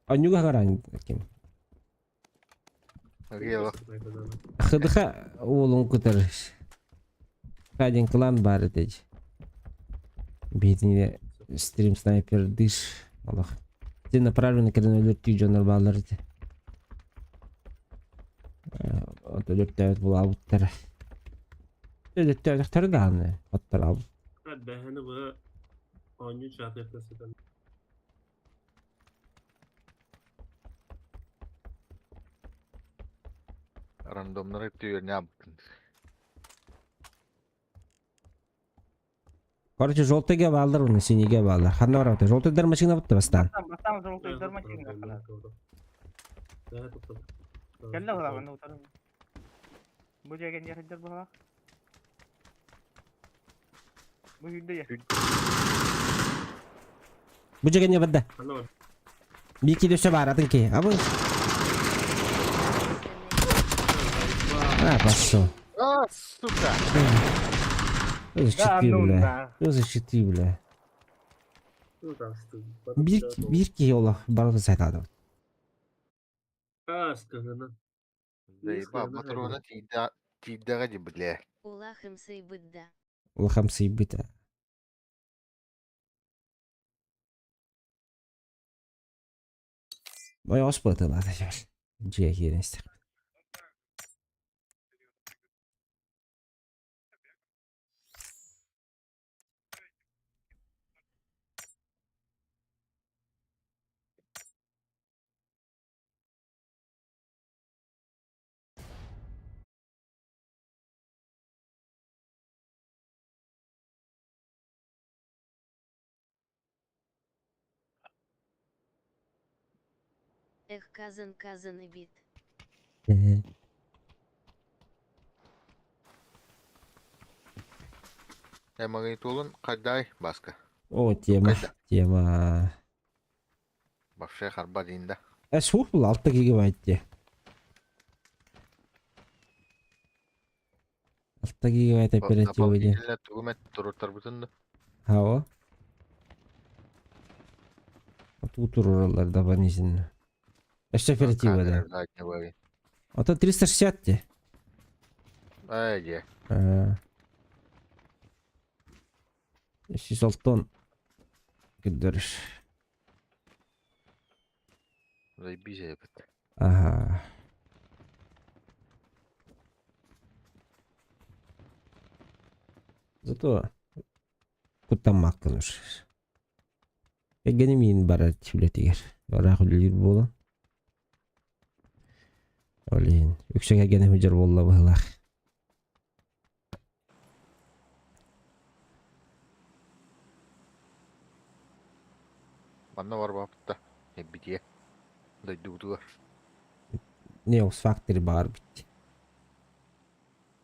Онньуга харан ким? ХДХ уолун кытары Один клан баар этэ Биһитини стрим снайпер дыш олох Ти направленно кэлэн өлөртүү дьоннор бааллар этэ. Өлөртөөбүт булаабыттара. Өлөттөөхтөрү даҕаны отторообут. Бэһэни быһа оонньуу чаатыахтан сытан. Рандомнар үттүөрнэ абытын. Короче, желтыйга бааллар уонна синийгэ бааллар. Ханна барабыт? Желтыйдар машина бутта бастаан. Бастаан желтыйдар машина хана. Кэллэ буолаҕын утары. Бу дьиэгэн дьиэхиддэр буолаах. Бу үрдэ я. Бу дьиэгэн барда. Биир киһи өссө баар, атын киһи. Абы. А, пошел. А, сука! Защити, бля. Защити, бля. Биир, биир киһи олох барыта сайтаадыбыт. Заебал, патрона тиийдэҕэ дии, бля. Улахым сыйбыт да. Улахам сыйбыта. Ойоҕос быатылаата дьэ. Дьиэ киирэн истэх. Эх, казан казан и бит. Э, магнитолун хайдай баска. О, тема, тема. Вообще харба динда. Э, суох был 6 гигабайт дии. 6 гигабайт оператива дии. Дополнительно тугу эмэ туруттарбытын да. Хао. Отуу турураллар дополнительно. Өссө оператива да. Камера заднего. Ото 360 дии. Ай, дьэ. 106 көрдөрөр. Заебись эбит. Ага. Зато куттаммаккын уж. Кэргэним миин барар үлэтигэр. Ыраах үлэлиир буолан. Ол иһин үксэ кэргэним сылдьар буолла быһыылаах. Манна барбаппыт да. Эбитиэ. Дойдубутугар. Neos Factory баар бит.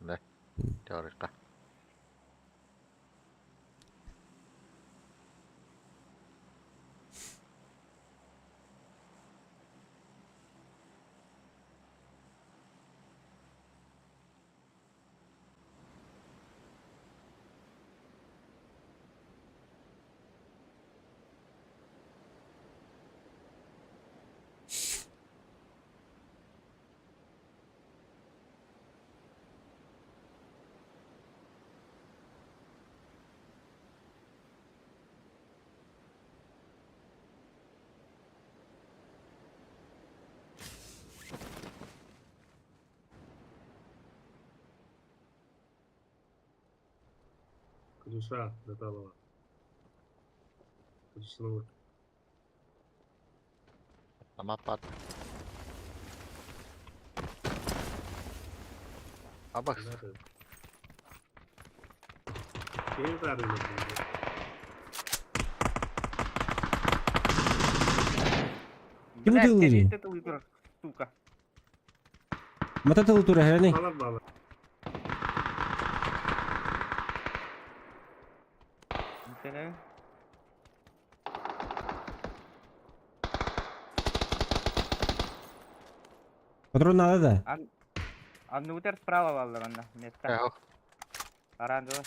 Да. Теорика. Душа Наталова. Снова. Самопад. Абас. Ким Блядь, ытыалыырый? это выбор, сука. Мата тура херни. Интере. Патрон надо да. Аннутер справа бааллар анна. Место. Эх, Оранжевый.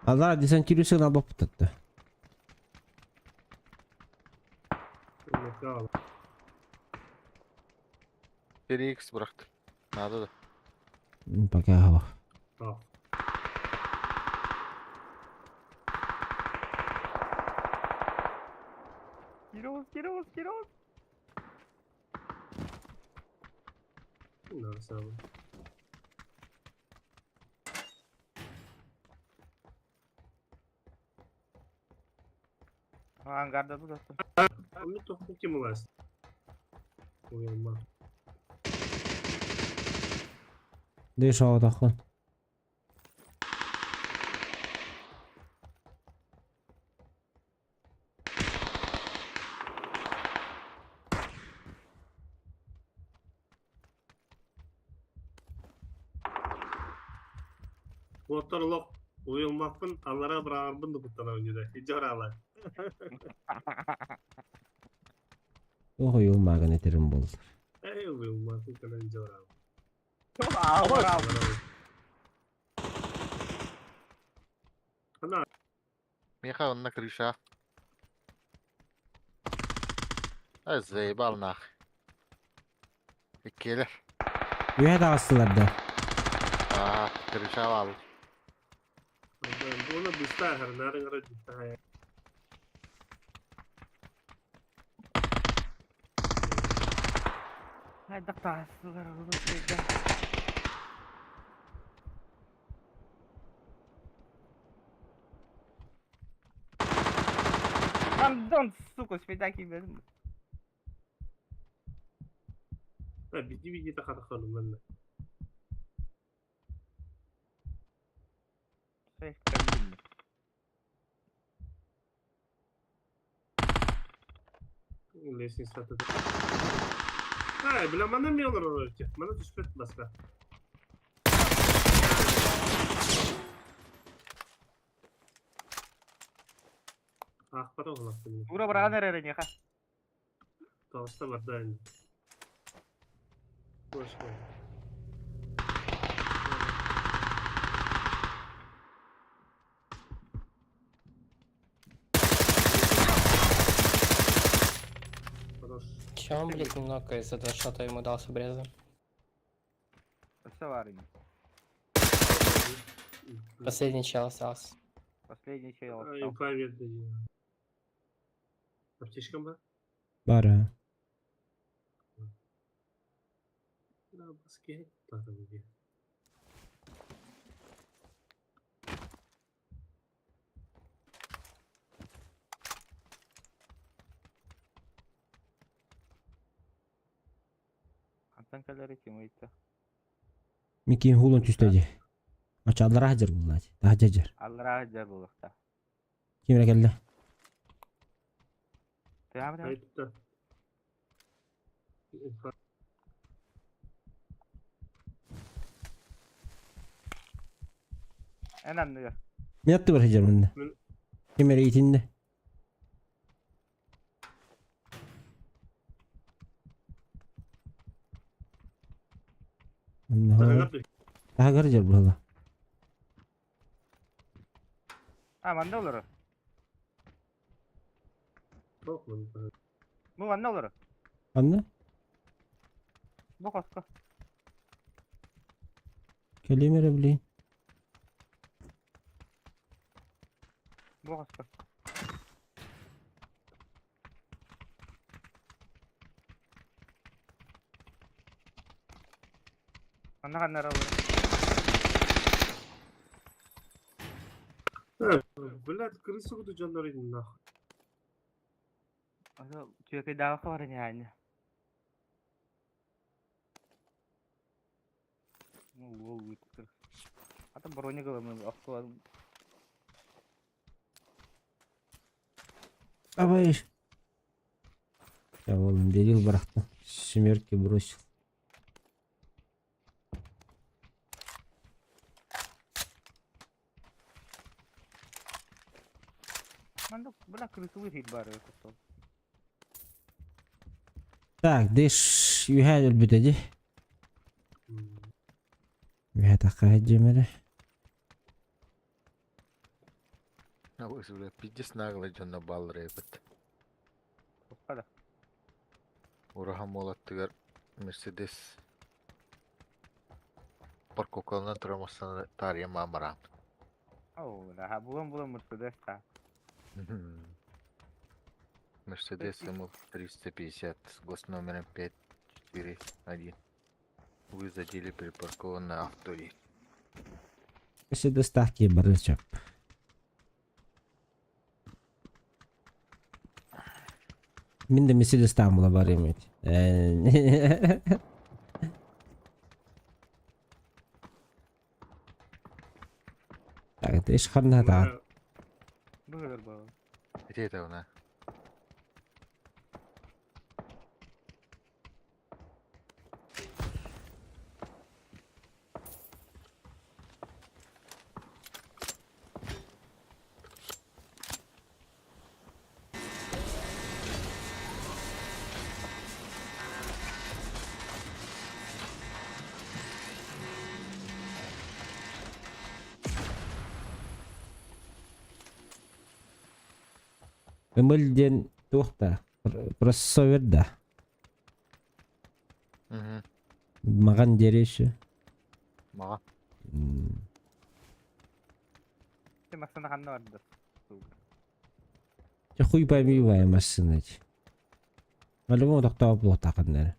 Аллара десантируйся на боппутатта. 4x bıraktım. Надо да. Пока хо. Кирилл. Да, самое. Ангарда тут остался. А мне только кем ласт. Уелма. Дыш оҕотоххун. Уоттар олох уйулмаппын, аллара быраарбын да куттана үнүдэ. Ижорала. Ох уйулмаагын этерим буоллар. Эй, уйулмаппын кэлэн ижорала. Аура. Ана, Миха онна крыша. Ай заебал нах. Иккиэлэр. Үһэ таҕыстылар да. Аа, крыша баал. оны быста харнарын ара дьиттаа. Ай, доктор, сука, Андон, сука, спидаки бердим. Биди биди тахата манна. Лестница тут. Ай, бля, мана мелор ороче. Мана түспөт баска. Ах, потом лапты. Ура, брат, неха. Толста барда енді. Қош қой. Хорош. Че он, блядь, немного из этого шота ему дал с обреза? Все варим. Последний чел остался. Последний чел А, остался. Инфа берді. Аптечкам ба? Бар ha. Да, баске. Тағы неге. Антон калери ким ыйтты. Микин хулун түстөдү. Ачаллара хажыр буллар. Тахажыр. Аллара жар булыкта. Кимре келди? Ты амра? Айтты. Инфа. Эн анныгар. Мен атты бар хажыр мында. Мен- Кимре итинде. Тағыр. Тахагар жар булла. А, манда олар. Тоқмын. Бу манда олар. Анна? Бу коско. Келемере билейин. Бу коско. Анда каннар олар. Блядь, крысу буду жандар едім нахуй. Аны чөкө дагы бар не. Ну, ол өттүр. Ата броня кылым, акты Абай. Я oğlum delil bıraktım. Семерки бросил. Манда бля крысу хит бар кустол. Так, деш үһэ өлбүтэ Үһэ такка жемере. Ой, бля, пиздец наглый дьонно баллар эбит. Када. Ураһа молаттыгар Мерседес парковкалынан турамастан тария мамара. Оу, да, булам булам Мерседес та. Мерседес МЛ-350 с госномером 541. Вы задели припаркованное авто. Мерседестаах киһи бары сөп. Мин да Мерседестаах була барыам эти. Так, это иш ханна таат. Быһыгар буолан. Ити это она. Ымыл диэн туох да кроссовер да Маҕан диэри еще. Маҕан. Ти массыына ханна барда? Чэ хуй пойми бай массыына дии. По-любому тохтообот буолуохтааххын эрэ.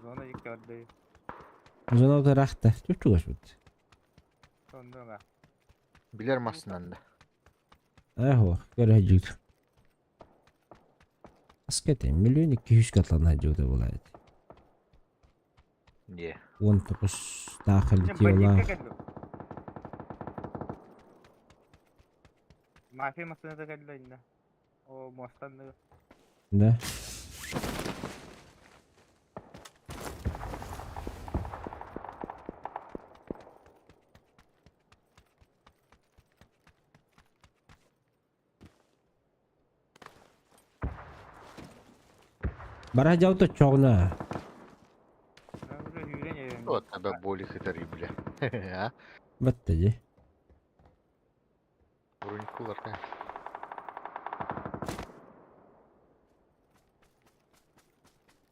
Зона дикки барда. Зона утараахта. Чуп-чугас бут. Сонда Билэр массыынан да. Ээ көрө сылдьыбыт. Аска этэ, миллион икки сүүскэ атлана сылдьыбыта буолаайт. Не. 19-таах литиолаах. Мафия массыыната кэллэ иннэ. О, муостанныгы. Да. Бара дьалта чоҕуна. Вот тебя боли хитари, бля. А? Батта дии. Бронькулар, да.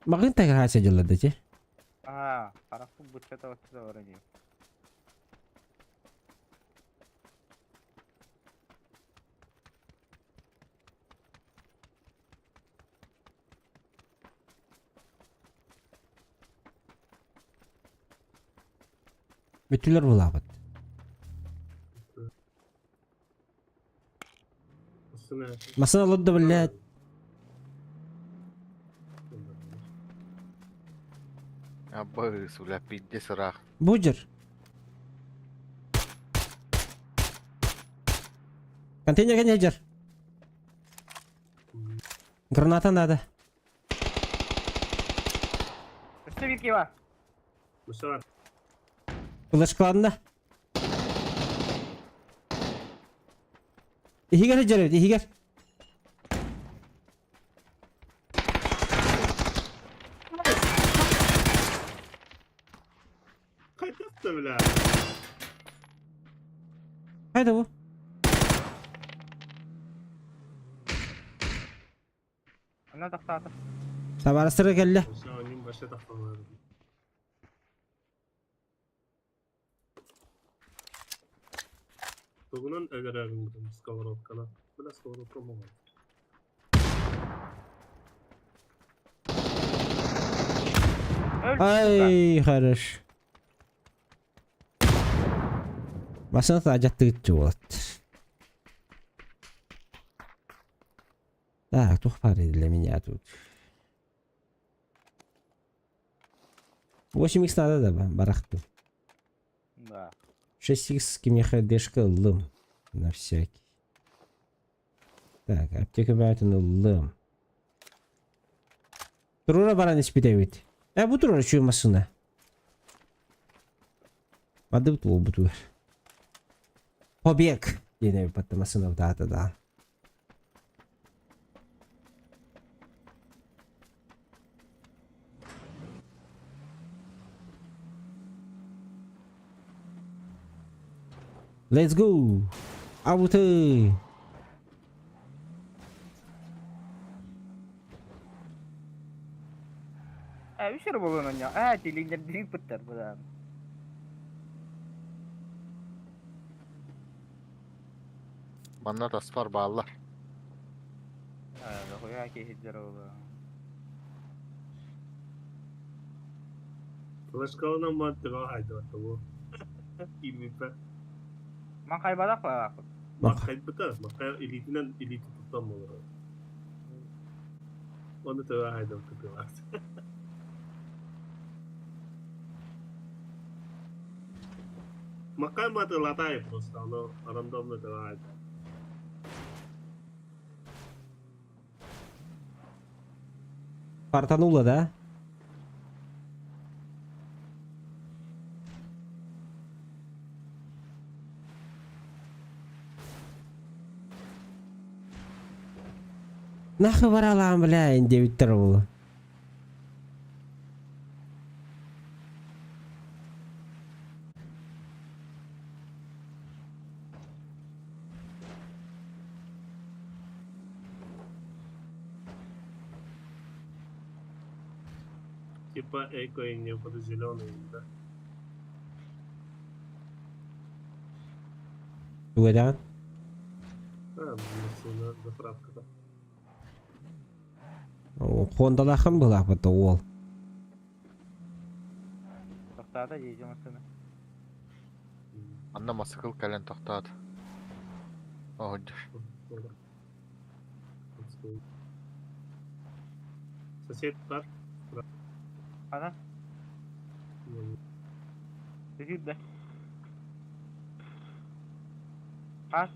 Маҕын тагаһа садьылларда дии. Аа, харахпыт быччата баччата баран иһэр. Бүтүлэр булаабыт. Массыына олордо блядь. Аббыс, бля, пиздец ыраах. Будер. Контейнер кэннигэр. Граната надо. Өссө биир киһи бар. Флешкаланна. Иһигэр сылдьар эбит, иһигэр. Хайдах бля? Хайда бу? Анна тахсаата. Табаарыстара кэллэ. Тугунан өлөрөөрүн сковородканан. Бля, сковородка моҕол. Ай, хорош. Массыына таажаттыгыччы буолат. Так, туох баар для меня тут? 8х надо да барахтым. Да. 6х кимиэхэ дэшка ыллым. На всякий. Так, аптека бээтин ыллым. Турура баран испит эбит. Э, бу турар үчүгэй массыына. Бардыбыт буолбутугар. Побег диэн эбит батта массыына бытаата да. Let's go! Ауты! Э, үс эрэ буолуон онньоо. Ээ, тилииннэрдиин пыттар быдаан. Манна таспар бааллар. Төһө киһи дьоруола. Флешкалынан ман төбө хайдыбатта бу. Киирбиппэ. Ман хайбатах баҕаахпыт. Маххайбыта, маххай илиитинэн илиити туттан буолар. Оны төбө хайдыбатта тыылаах. Маккай матылатай просто, оно рандомно төбө хайда. Фартанула, да? Нахуй баралаан, бля, диэбиттэр буолуо. Типа эко и не под зеленый, да? Тугайдаҕын? А, массыына заправката. Хондалаахын быһыылаахпыт уол. Тохтоото дии массыына. Анна массыкыл кэлэн тохтоот. Оһуйдур. Сосед бар. Ана, түһүүр да. Хас.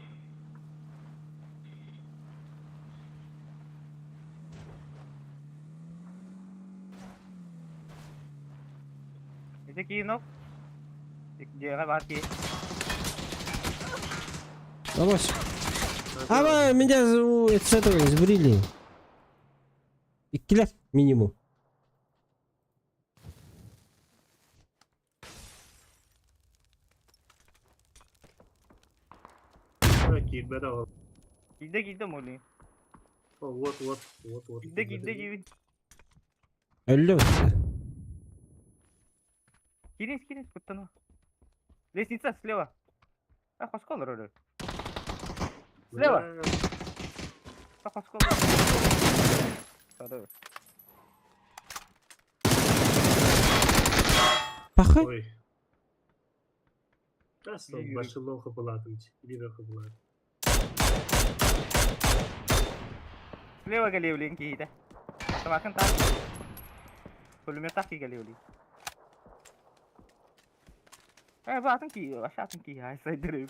Ити киинок. Дьиэҕэ баар киһи. Авось. А, меня с этого сбрили. Иккилэр минимум. Киирбэтэ ол. Киирдэ киирдэ молли. Вот, вот, вот, вот. Киирдэ киирдэ диибин. Өллүм. Киирис киирис куттаныма. Лестница слева. А хоско олорор. Слева. А хоско олорор. Пахай. Ой. Тасто башылоха была там, бироха была. Слева галеулин киһитэ. Табакын таах. Пулеметтаах киһи галеулин. Э, бу атын киһи, вообще атын киһи, ай сайдырым.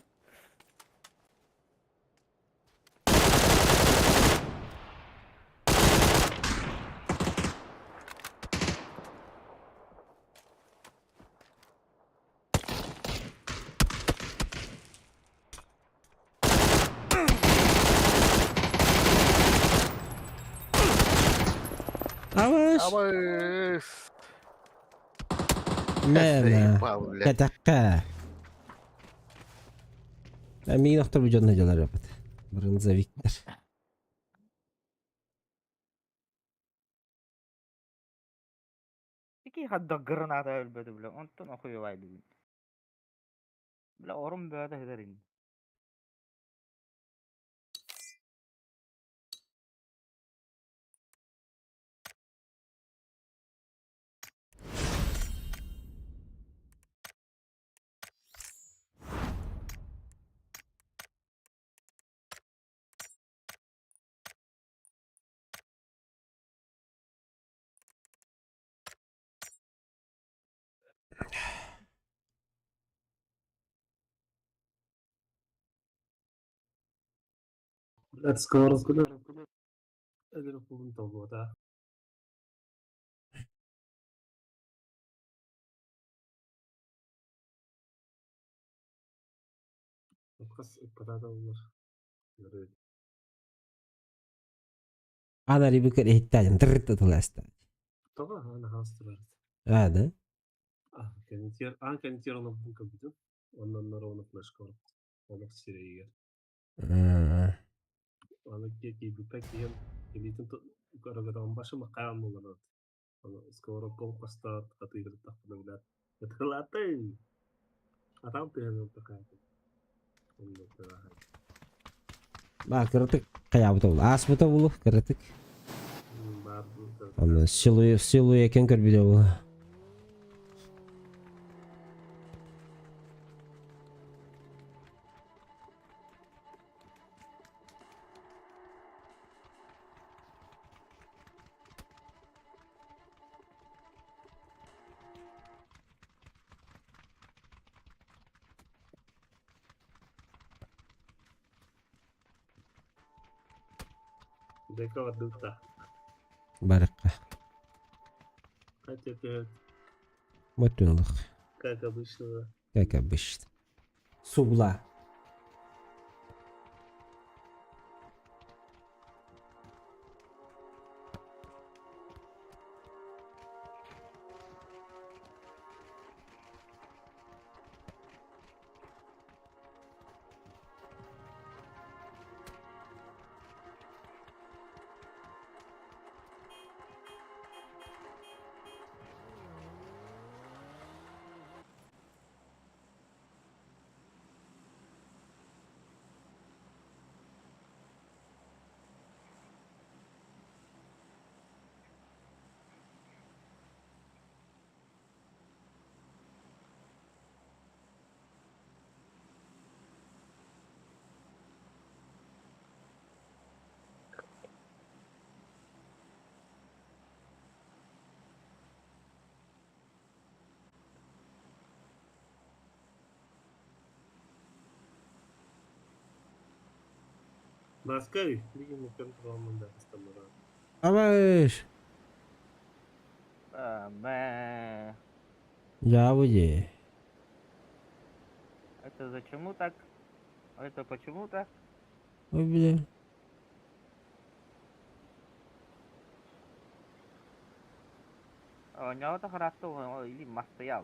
Аваш. Абыс! Мэ Заебал, блядь. Кэтэххэ. Миигин охторбут дьонно дьалар эбит. Бронзовиктар. Ики хадда граната өлбөтө бля, онтон охуевайдыбын. Бля, орун бөҕөтө сытар ини. Let's go, let's go. Өлөрүк толгуота. Хас ыппатаата улар. Ана рибикер иһиттээдим тырыт тыласта. Тоҕо аана хаастырар. А, да? Кэнтиэр, аан кэнтиэр онон көрбүтүм. Онноннор оны флешка олох сирэйигэр. Аны киирбиппэ киһим илиитин көрөгөтөҕүн башы макаан буолан Аны сковородка хастаат атыыгыртахпына билээт ытылаатый. Атаҕым тыаһын ылтахаатым. Онно тыаһа. Ба, кыратык хайаабыта буолу. Ааспыта буолу, кыратык. Аны силуэкен көрбүтэ буолла. Дека барбыта. Барыкка. Хотя ты, Мотунлук. как обычно. Как обычно. С угла. Наскай, билигин контролмун да астамара. Абаш. А, мэ. Я буди. Это зачему так? А Это почему так? Ой, бля. А, У него-то хорошо, или мастоял.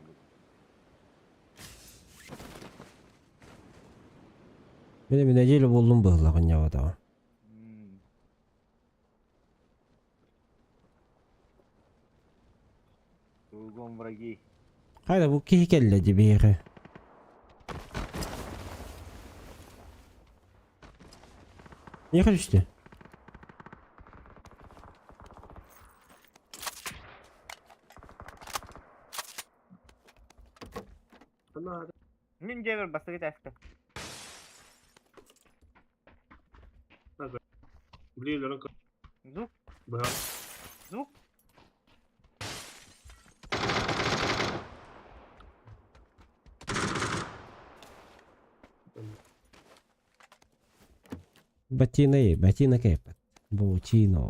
Мен неделю болдум быһылаҕын ньабатаҕа. Кругом враги. Хайда бу киһи кэллэ дии биһиэхэ. Миэхэ түстэ. Ана Мин дьиэбэр бастакы этээскэ. Блин, рынка. Звук, Бра. звук. Ботина ботина кэппэт. Ботино.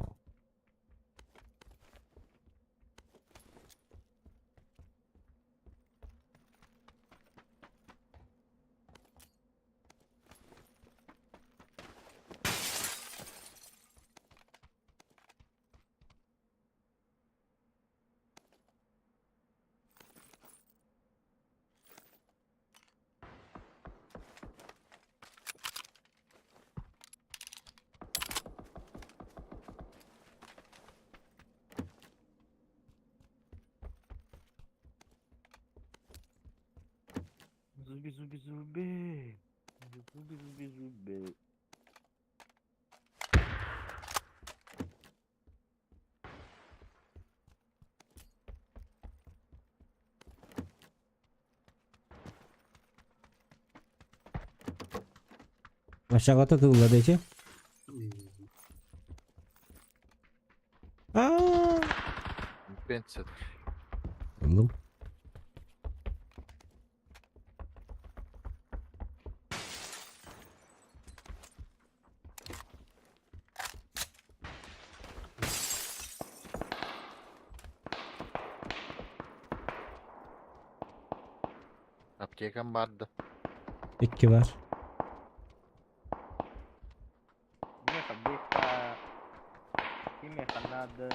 Зуби, зуби, зуби. Зуби, зуби, зуби. Aşağıda тылла дечи. Аа. Пенсия. Ыллым. Аптекам барды. Икки бар. Меха быстро. И меха надо.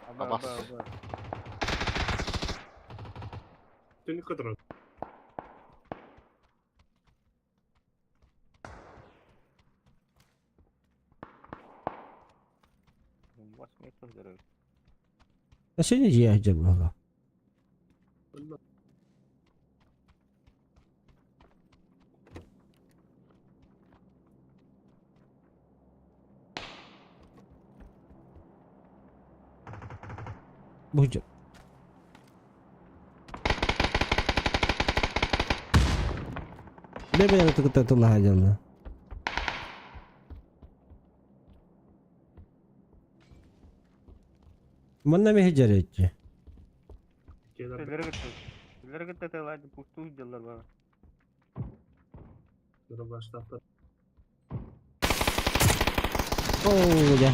Аба, Абас. аба, аба. Ты не кадрат. Восемь здоровья. Сені дьиэ дьэ буолла. Будет. Бэбэ кытта тыллаһа дьалла. Манна меһи дьарыаччы. Силери кытта. Силери кытта тылаады пустуу дьыллар бар. Оо, дьэ.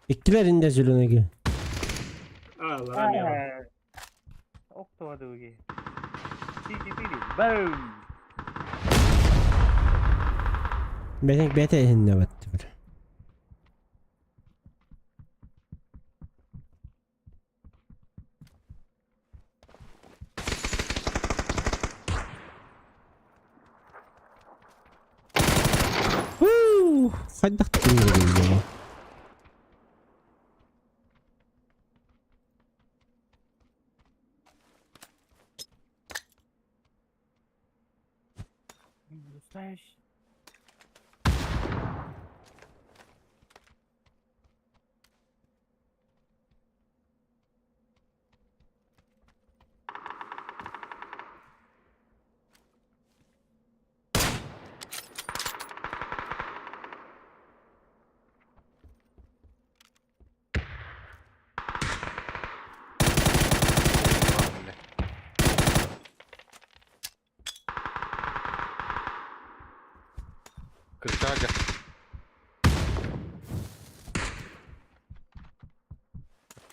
Иккилэрин да зеленыйгы. Охтуодуги. Ти-ти-ти. Бум! Бэтэ бэтэ иһиннэ баттыбыр. Хайдах тыыныргын Знаешь. Кыртага.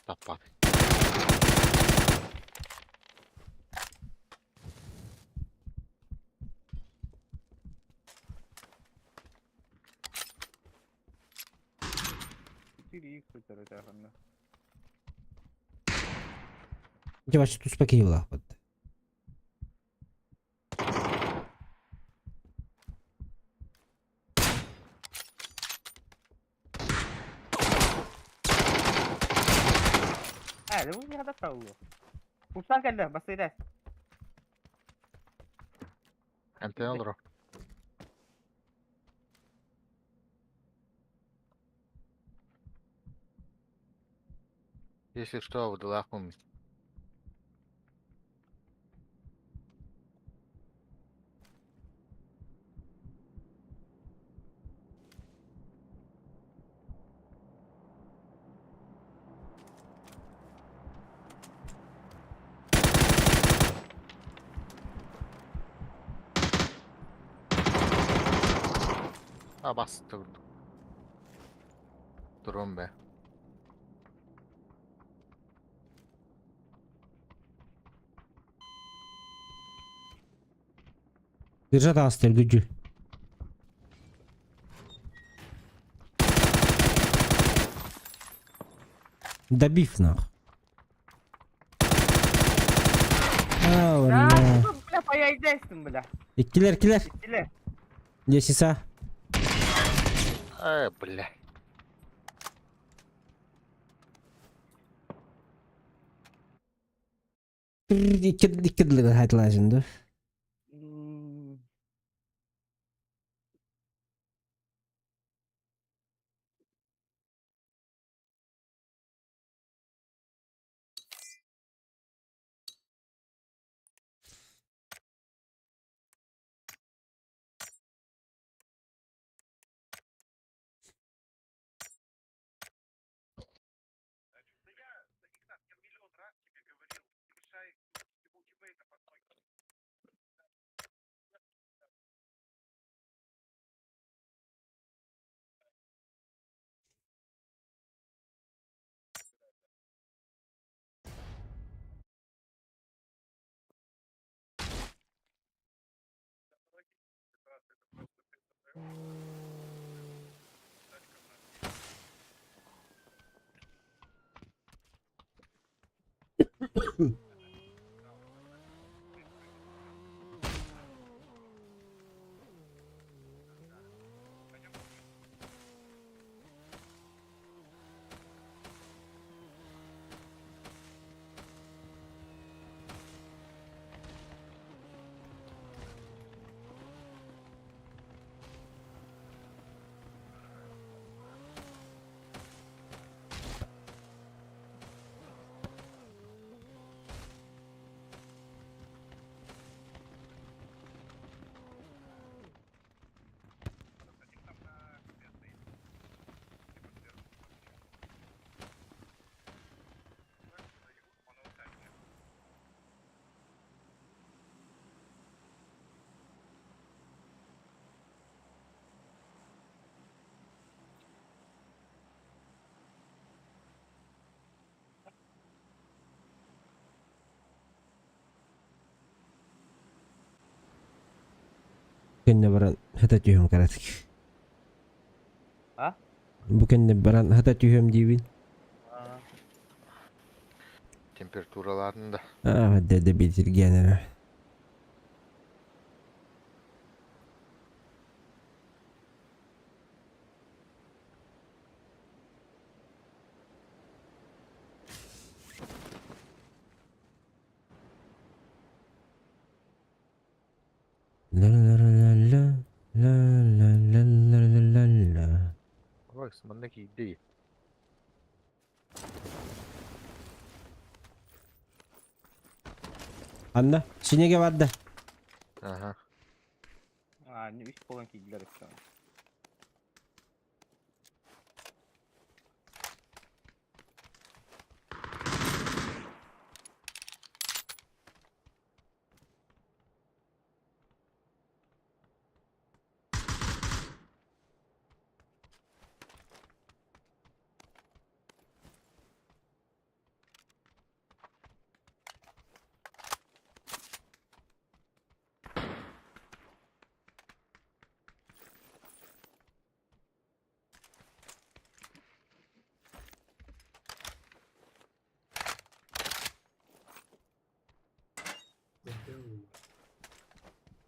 Таппат. Дьэ, туспа киһи Устан кэллэ, бассейдэ. Антенна олоро. Если что, выдалахмын. А басты Durun be. Держат астер gücü. Добив нах. А, Да, бля. бля, пояйдайсың, бля. Иккилер, килер. Иккилер. Лесиса. Бля. Икки икки хайтлажынды. Кэннэ баран хата түһүм кыратык. А? Бу кэннэ баран хата түһүөм диибин. Температуралаатын да. Аа, дэ битиргэн эрэ. Ла-ла-ла-ла-ла, ла-ла-ла-ла-ла-ла-ла. Макс, манна киирдэ Анна, синеге барда. Ага. А, үс буолан киирдилэр өссө.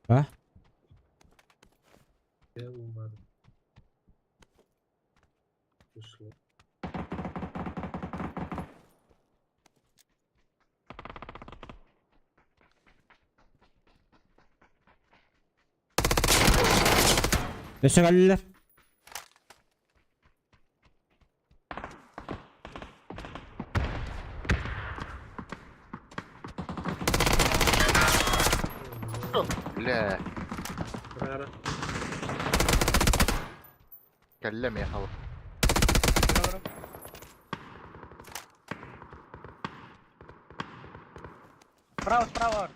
А? Өссө кэллилэр. Бля. Кэллэ миэхэ. Справа, справа!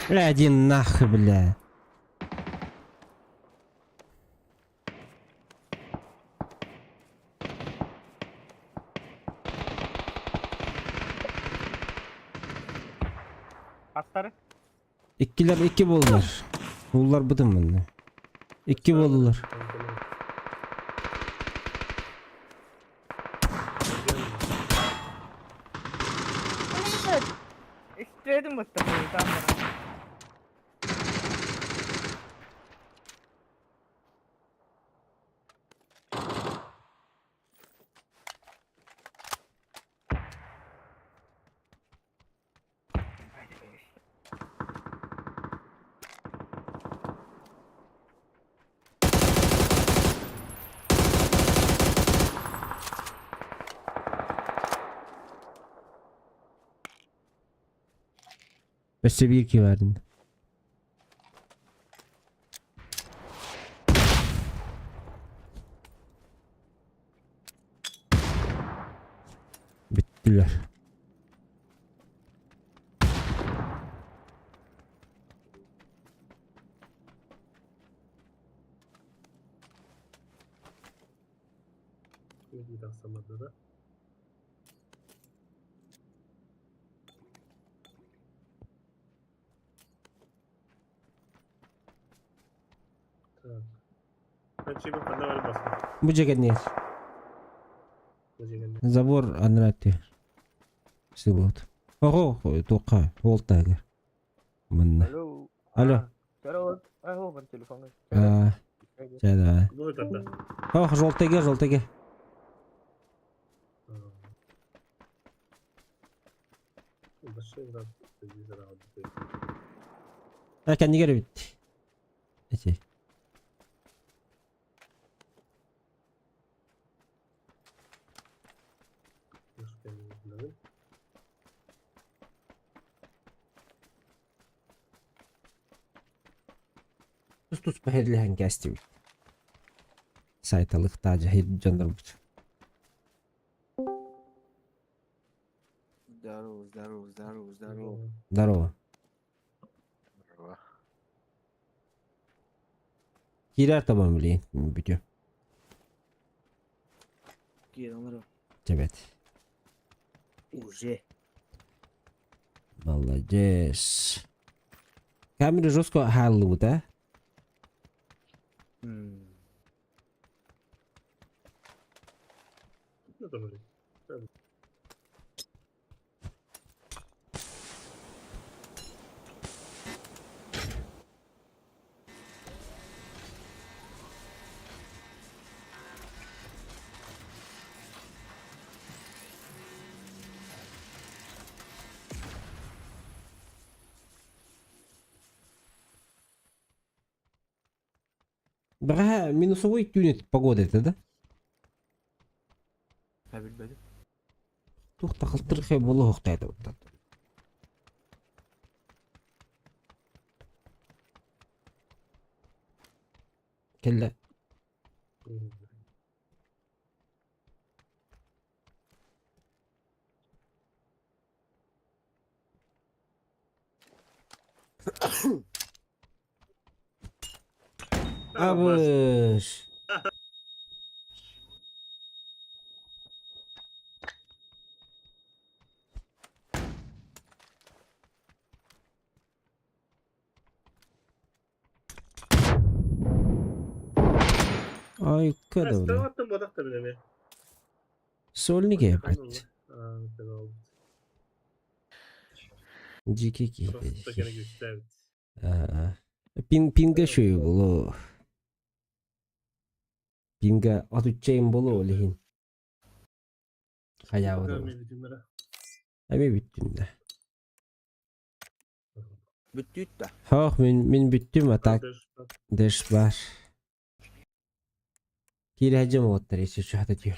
Бля, иди нахуй, бля. Аттары. Иккилэр икки буоллулар. Уулларбытым манна. Икки буоллулар. Истедим бытта там. Өссө биир киһи баар ини. Бүттүлэр. Бу дьиэ Забор анараа өттүгэр. Сыбыт. Ого, туохха, уол таһыгар. Манна. Алло. Алло. Здорово. Ай, бар телефоҥҥа. Аа, чэ давай. Ох, желтыйга, желтыйга. А кэннигэр эбит. Эти. Тус-туспа иһиллэһэн кээстибит. Сайталыктаа дьаһайыр дьоннорбут. Здорово, здорово, здорово, здорово. Здорово. Здорово. Киирэр табам билигин бүтүө. Киирэн олорор. Чэбэт. Уже. Молодец. Камера жестко хааллыбыт, а? Бэҕэһээ минусовой түүн погода этэ да? Билбэтим. Туох да халтырхай буолуохтай да Кэллэ. Абыш. Ай, кадавра. Сольник ебать. Дьикий киһи. Пин пинга шөй боло. Пинга отуччайым боло ол иһин. Хайаабыт. Эми бүттүм да. Бүттүүт да. Хоох мин мин бүттүм а так дэш бар. Киирэ дьым уоттар если что хотите.